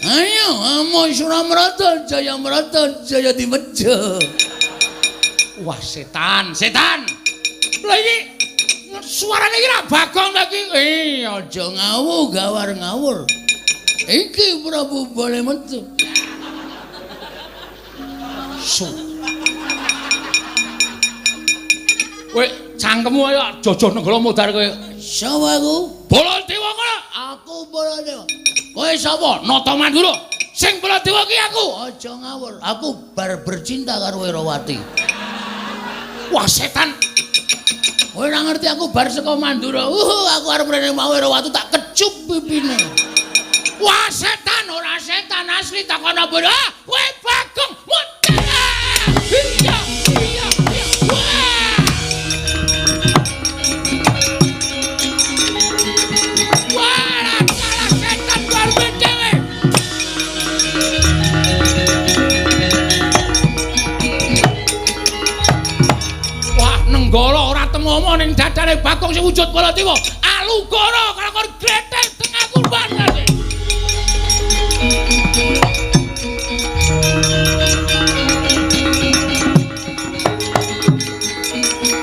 Ayo, amo Suramrata, Jayamrata, Jaya Dimeja. Wah, setan, setan. Lha iki suarane iki ra Bagong ta iki? Aja ngawur, gawar ngawur. Iki Prabu Bale metu. Su. Kowe cangkemmu ayo jojoh nenggala modar kowe. Sapa aku? Baladewa kono. Aku Baladewa. Kowe sapa? Nata Mandura. Sing Baladewa ki aku. Aja ngawur. Aku bar bercinta karo Wirawati. Wah, setan. Kowe ora ngerti aku bar saka Mandura. Aku arep rene mau Wirawati tak kecup pipine. Wah, setan ora setan asli takono bodoh. Kowe Bagong. Iya, iya, iya. Wah. Nenggala ora temomo ning dadane Bagong sing wujud Baladewa. Alugara kalakon gletek tengah kurban ate.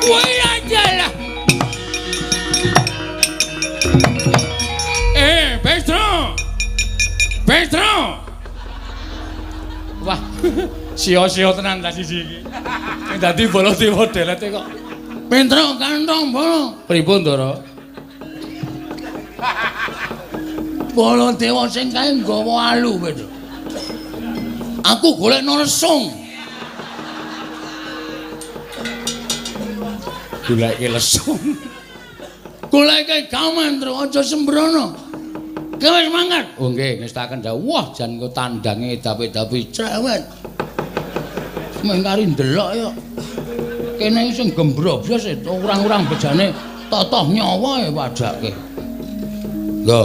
Woi ajalah. Petro. Petro. Wah, sia-sia tenan ta siji iki. Sing dadi Baladewa delete kok. Petro kantong bolo. Pripun, Ndara? Baladewa sing kae nggawa alu, Petro. Aku golekno lesung. Goleke lesung. Goleke gaman, Tru, aja sembrono. Kowe wis mangkat. Oh nggih, ngestaken dawuh. Wah, jan engko tandange dapi-dapi cerewet. Mung kari ndelok ya. Kene iki sing gembrobyos orang-orang bejane totoh nyawa ya padake. Lho.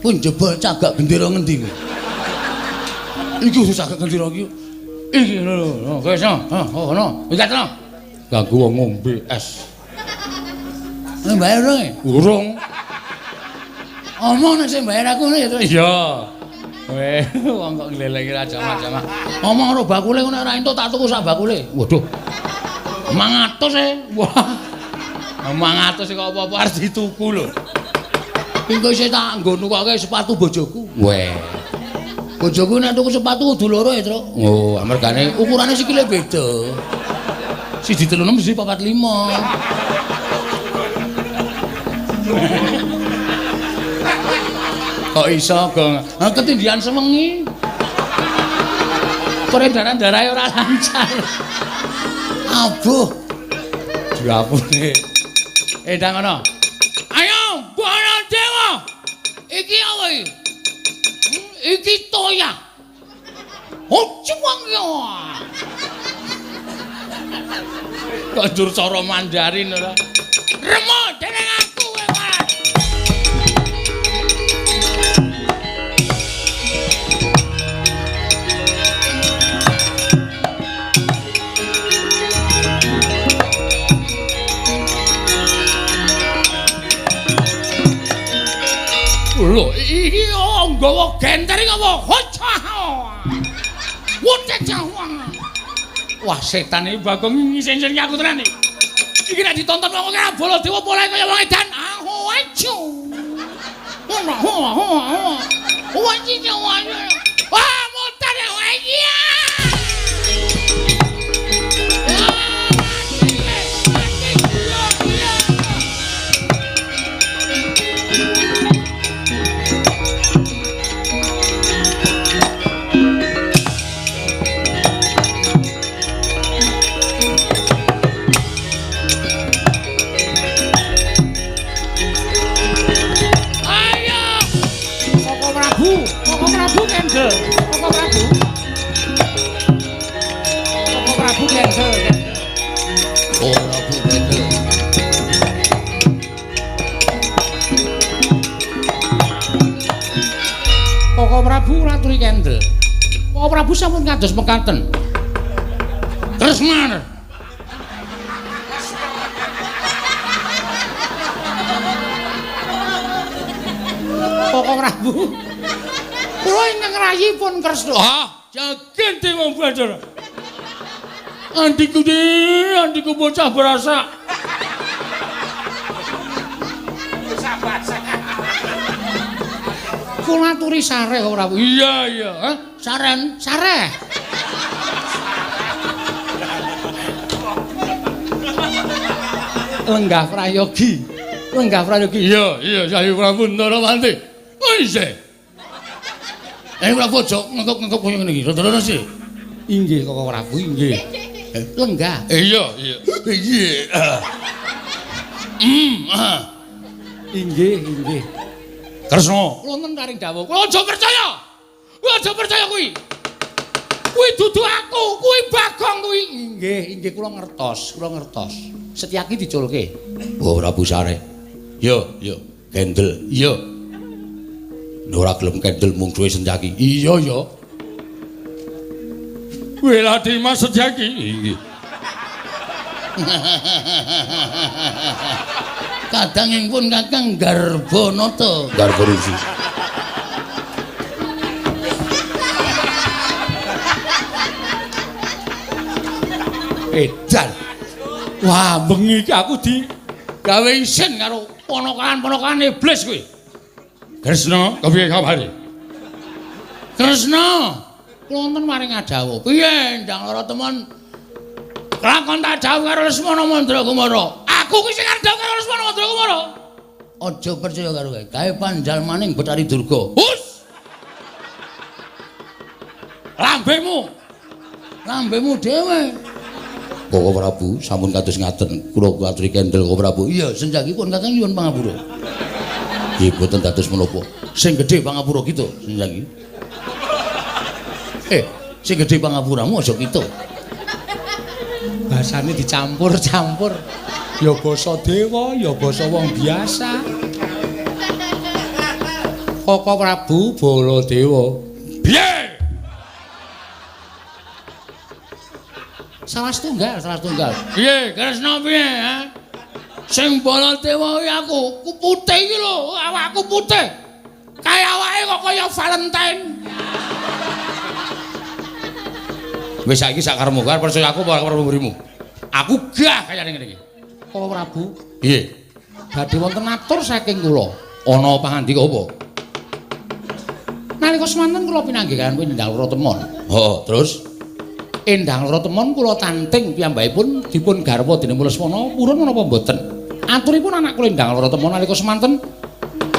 Pun jebol cagak gendera ngendi kowe? Iki khusus cagak gendera iki. Iki lho lho, wis no. Oh, no. Iki no. Ganggu wong ngombe es. Bayar urung? Urung. Omong nek sing bayar aku ngono ya, Tru. Iya. Weh, wong kok nglelengi ra jamak-jamak. Omong karo bakule ngono ora entuk tak tuku sak bakule. Waduh. 500 e. Wah. 500 kok apa-apa arep dituku lho. Engko isih tak nggo nukoke sepatu bojoku. Weh. Bojoku nek tuku sepatu kudu loro ya, Tru. Oh, amargane ukurane sikile beda. Siji 36, siji 45. Kok iso, Gong? Ha ketindihan sewengi. Peredaran darahe ora lancar. Abuh. Diapune. Ndang ngono. Ayo, Baladewa. Iki apa iki? Iki toya. Oh, cuwang ya. Kok njur cara Mandarin ora? Remo dening aku kowe, Mas. Lho, iki nggawa genter iki apa? Wah, setan iki Bagong ngisin-isin aku tenan iki. Iki nek ditonton wong kira Baladewa polahe kaya wong edan. Aho ajo. Ngono, ho ho ho. Wah, wah, mutar ya. Iya. Koko Prabu raturi kendel. Koko Prabu sampun kados mekaten. Kresna. Koko Prabu. Kula ingkang rayi pun Kresna. Ah, jagen dewa Bathara. Andiku andiku bocah berasa. Kula aturi sareh ora. Iya iya, heh, saren, sareh. Lenggah prayogi. Lenggah prayogi. Iya, iya, Sayu Prabu Ndarawati. Oh isih. Prabu aja ngekep-ngekep kaya ngene iki. Rada-rada sih. Inggih Koko Prabu, inggih. Lenggah. Iya, iya. Iya. Inggih, inggih. Kresna, wonten karing dawuh. Kowe aja percaya. Kowe aja percaya kuwi. Kuwi dudu aku, kuwi Bagong kuwi. Inggih, inggih kula ngertos, kula ngertos. Setyaki diculke. Oh, Prabu Sare. Yo, yo, kendel. Iya. Ora gelem kendel mungsuhe Setyaki. Iya, ya. Weladi Mas Setyaki. Inggih. Kadangipun Kakang Garbanata. Garbarisi. Edan. Wah, bengi iki aku di gawe isin karo ponokan-ponokan iblis kuwi. Kresna, kepiye kabare? Kresna, wonten maring adawuh. Piye ndang lara temen? Lakon tak dawuh karo Lesmana Mandrakumara. Aku ki sing arep dawuh karo Lesmana Mandrakumara. Aja percaya karo kowe. Gawe panjalmaning Bathari Durga. Hus. Lambemu. Lambemu dhewe. Koko Prabu sampun kados ngaten, kula aturi kendel Koko Prabu. Iya, senjangipun Kakang nyuwun pangapura. Nggih, boten dados menapa. Sing gedhe pangapura kita, senjangi. Sing gedhe pangapuramu aja kita. Basane dicampur-campur. Ya basa dewa, ya basa wong biasa. Koko Prabu Baladewa. Piye? Salah setunggal, salah setunggal. Piye, Kresna piye, ha? Sing Baladewa kuwi aku, ku putih iki lho, awakku putih. Kaya awake kok kaya Valentine. Wis saiki sak karepmu, arep percaya aku apa arep mburimu? Aku gah kaya ngene iki. Koko Prabu, piye? Badhe wonten atur saking kula. Ana pangandika apa? Nalika semanten kula pinanggih kaliyan Endang Loro Temon. Heeh, terus Endang Loro Temon kula tanting piyambakipun dipun garwa dening Lesmana purun menapa mboten. Aturipun anak kula Endang Loro Temon nalika semanten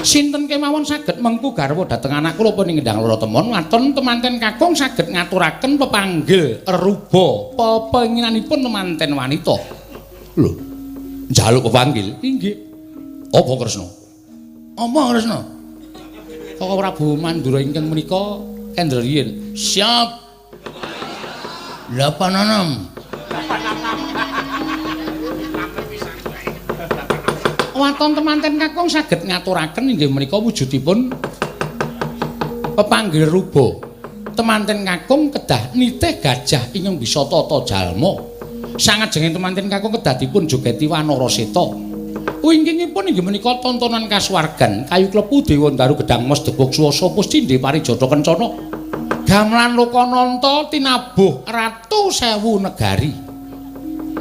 sinten kemawon saged mengku garwa dhateng anak kula punika Endang Loro Temon waton temanten kakung saged ngaturaken pepanggil reruba pepenginanipun temanten wanita. Lho, njaluk pepanggil? Inggih. Apa Kresna? Apa Kresna? Koko Prabu Mandura ingkang menika kendel riyin. Siap. 86. Waton temanten kakung saged ngaturaken inggih menika wujudipun pepanggil ruba. Temanten kakung kedah nitih gajah ingkang bisa tata jalma. Sangajenge temanten kakung kedah dipun jogeti wanara seta. Wingkingipun inggih menika tontonan kasuwargan kayu klepu dewa ndaru gedang mas debog swasa puscindhe parijata kencana. Gamelan Lokananta tinabuh ratu sewu negari.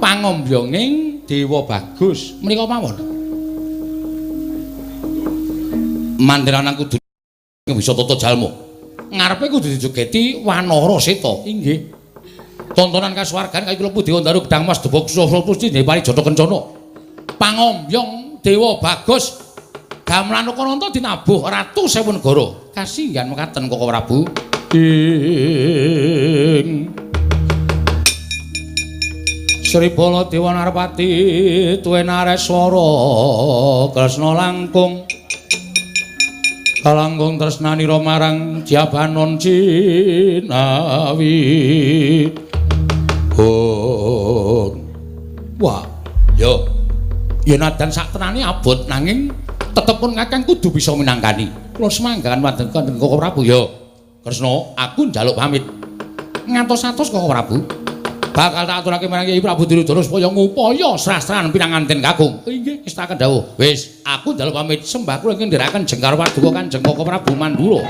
Pangombyonging Dewa Bagus menika mawon. Manten lanang kudu bisa tata jalma. Ngarepe kudu dijogeti wanara seta. Inggih. Tontonan kasuwargan kayu klepu dewa ndaru gedang mas debog swasa puscindhe parijata kencana. Pangombyong Dewa Bagus gamelan Lokananta dinabuh ratu sewu negara. Kasinggihan mekaten Koko Prabu. Ing Sri Baladewa Narpati tuwe nareswara Kresna langkung kalangkung tresnanira marang Jabanon Cinawi. Oh. Wah, yo. Ya nadan sak tenane abot nanging tetep pun kakang kudu bisa minangkani. Kula semanggakan wonten Koko Prabu yo. Kresna, aku njaluk pamit. Ngantos-atos Koko Prabu. Bakal tak aturake marang Kyai Prabu Duryudana supaya ngupaya srastran pinanganten kakung. Inggih, ngestakaken dawuh. Wis, aku njaluk pamit sembah kula ingkang ndherekaken jengkar paduka Kanjeng Koko Prabu Mandura.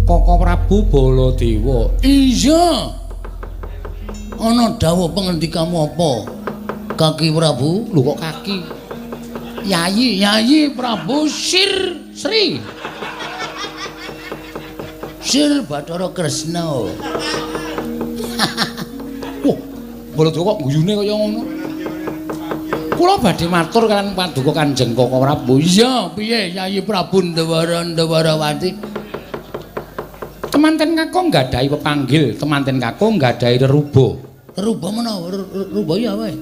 Koko Prabu Baladewa. Iya. Ana dawuh pangendikamu apa? Kaki Prabu? Lho kok kaki? Yayi, Yayi Prabu Sir Sri. Sir Bathara Kresna. Wah, Baladewa kok guyune kaya ngono. Kula badhe matur kaliyan paduka Kanjeng Koko Prabu. Iya, piye Yayi Prabu Ndawara Ndawarawati? Temanten kakung nggadahi pepanggil, temanten kakung nggadahi reruba. Reruba menapa? Reruba ya wae.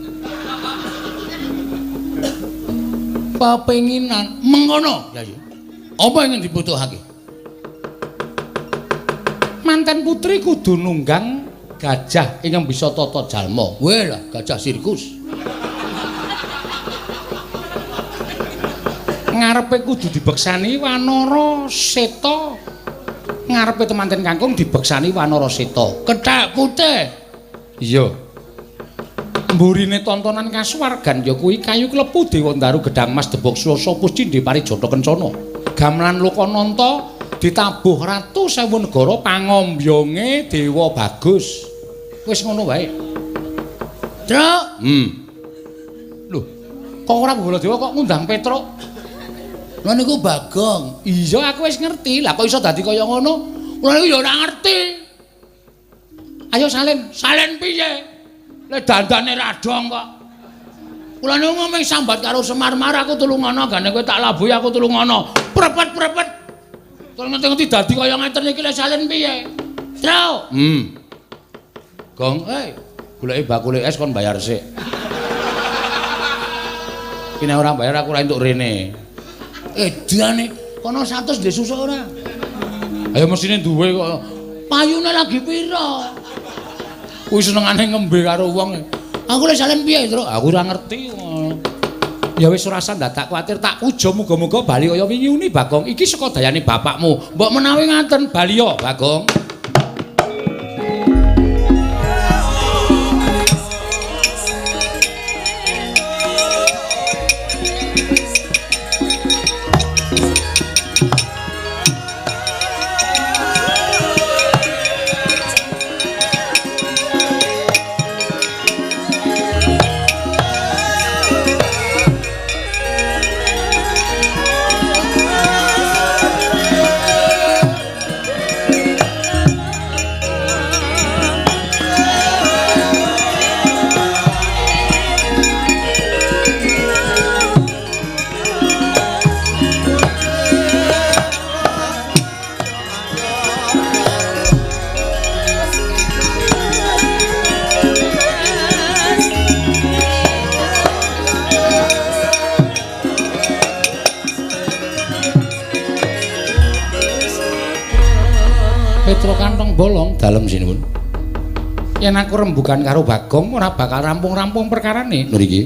Pepenginan mengkono, Yayi. Apa ingin dibutuhake? Manten putri kudu nunggang gajah ingkang bisa tata jalma. Weh lah, gajah sirkus. Ngarepe kudu dibeksani wanara seta. Ngarepe temanten kakung dibeksani wanara seta. Kethek putih. Iya. Mburine tontonan kasuwargan ya kuwi kayu klepu dewa ndaru gedang mas debog swasa puscindhe parijata kencana. Gamelan Lokananta ditabuh ratu sewu negara pangombyonge Dewa Bagus. Wis ngono wae. Truk. Lho, kok ora Baladewa kok ngundang Petruk? Lha niku Bagong. Iya, aku wis ngerti. Lah kok iso dadi kaya ngono? Kula niku ya ora ngerti. Ayo salin. Salin piye? Le dandane ra dong kok. Kula niku ngomong sambat karo Semar-mar aku tulungono, gane kowe tak labuhi aku tulungono. Prepet-prepet. Terus ngerti-ngerti dadi kaya ngeten iki le salin piye? Tro. Gong, goleki bakule es kon bayar sik. Iki nek ora bayar aku ora entuk rene. Edane kono 100 ndek susuk ora? Ayo mesine duwe kok. Payune lagi pira? Kuwi senengane ngembe karo wong. Aku lek salin piye, Tru? Aku ora ngerti. Ya wis ora usah dadak kuwatir, tak puja muga-muga bali kaya wingi uni Bagong. Iki saka dayane bapakmu. Mbok menawi ngaten bali ya, Bagong. Petro kantong bolong dalem sinuwun. Yen aku rembugan karo Bagong ora bakal rampung-rampung perkarane. Lho iki.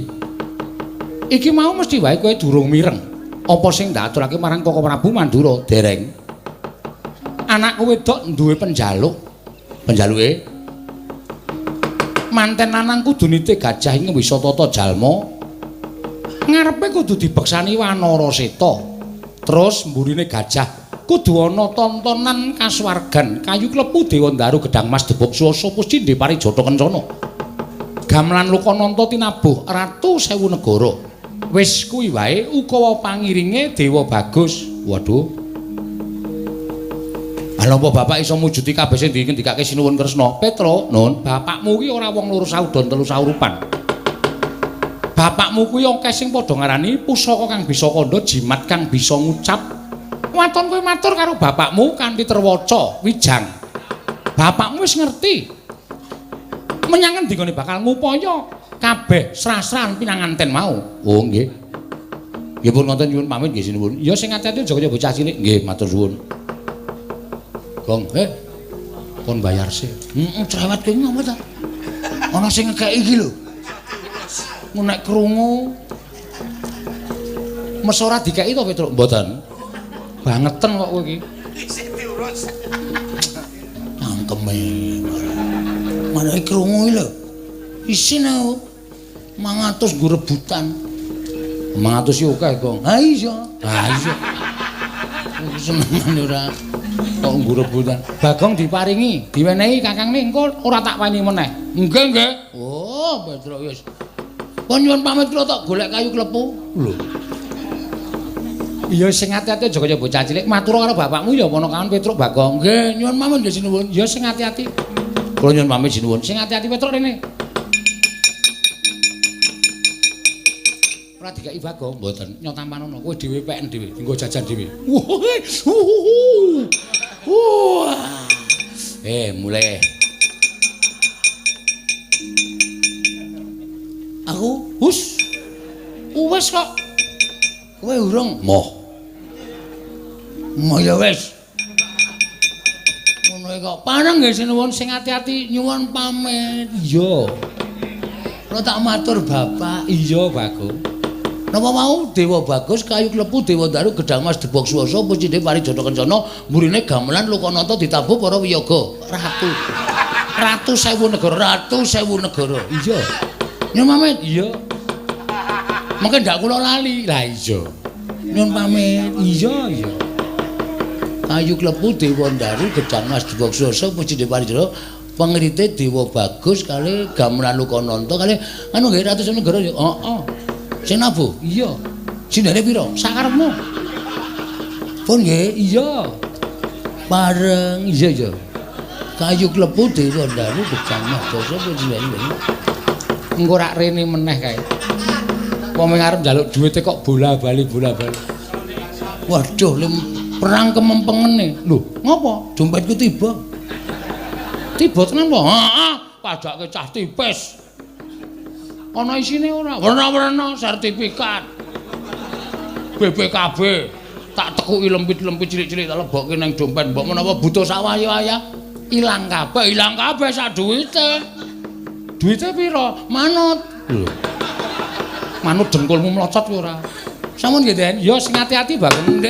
Iki mau mesti wae kowe durung mireng. Apa sing ndak aturake marang Koko Prabu Mandura? Dereng. Anakku wedok duwe penjaluk. Penjaluke manten lanang kudu nite gajah ing wisatata jalma. Ngarepe kudu dibeksani Wanara Seta. Terus mburine gajah kudu ana tontonan kasuwargan kayu klepu dewa ndaru gedang mas debok swasa puscindhe parijata kencana gamelan Lokananta tinabuh ratu sewu negara. Wis kuwi wae ukawa pangiringe Dewa Bagus. Waduh, lha apa bapak iso mujuti kabeh sing dingendikake Sinuwun Kresna? Petro, nun, bapakmu kuwi ora wong loro saudon telu saurupan. Bapakmu kuwi akeh sing padha ngarani pusaka kang bisa kandha, jimat kang bisa ngucap. Waton kowe matur karo bapakmu kanthi terwaca wijang. Bapakmu wis ngerti. Menyang endi gone bakal ngupaya kabeh srasran pinanganten mau. Oh nggih. Nggih pun ngoten nyuwun pamit nggih sinuwun. Ya sing ati-ati aja kaya bocah cilik. Nggih matur suwun. Gong, kon bayar sik. Heeh, cerewet kowe ngopo ta? Ana sing ngekeki iki lho. Nek krungu mes ora dikeki to Petruk? Mboten. Bangeten kok kowe iki. Isih diurus. Cangkeme. Manake krungu iki lho. Isin aku. 500 nggo rebutan. 500 iki akeh, Gong. Ha iya. Ha iya. Senengane ora kok nggo rebutan. Bagong diparingi, diwenehi kakangne engko ora tak weni meneh. Nggih, nggih. Oh, Petruk wis. Pun nyuwun pamit kula tok golek kayu klepu. Lho. Iya sing ati-ati aja kaya bocah cilik matur karo bapakmu ya ponakan Petruk Bagong. Nggih, nyuwun pamit nggih sinuwun. Ya sing ati-ati. Kula nyuwun pamit sinuwun. Sing ati-ati Petruk rene. Ora dikeki Bagong, mboten. Nyotampanono kowe dhewe peken dhewe, nggo jajan dhewe. Wah. Mulai. Aku hus. Wis kok. Kowe urung? Moh. Moh ya wis. Ngono kok. Paneng nggih sinuwun sing ati-ati nyuwun pamit. Iya. Kula tak matur bapak. Iya, Bagong. Napa mau Dewa Bagus kayu klepu Dewa Daru gedang mas debok swasa pucinde parijata kencana mburine gamelan Lokananta ditabuh para wiyaga. Ratu. Ratu sewu negara, ratu sewu negara. Iya. Nyuwun pamit. Iya. Mungkin ndak kula lali. Lah iya. Nyuwun pamit. Iya, iya. Kayu klepu Dewa Ndaru gedang mas debok swasa pucinde parijata pengrite Dewa Bagus kali gamelan Lokananta kali anu nggih ratu sewu negara. Heeh. Sing nabuh? Iya. Sindene pira? Sakarepmu. Pun nggih, iya. Bareng iya ya. Kayu klepu Dewa Daru Bejang Mahdasa pujian. Engko rak rene meneh kae. Wong arep njaluk duwite kok bola-bali bola-bali. Waduh, lem perang kemempengene. Lho, ngopo? Dompetku tiba. Tiba tenan po? Heeh, padake cah tipis. Ana isine ora? Werna-werna sertifikat. BPKB. Tak tekuki lempit-lempit cilik-cilik tak lebokke nang dompet. Mbok menawa butuh sawaya-waya ilang kabeh, ilang kabeh sak duwite. Duwite pira? Manut. Lho. Manut dengkulmu mlocot kowe ora? Sampun nggih, Den. Ya sing ati-ati Bagong.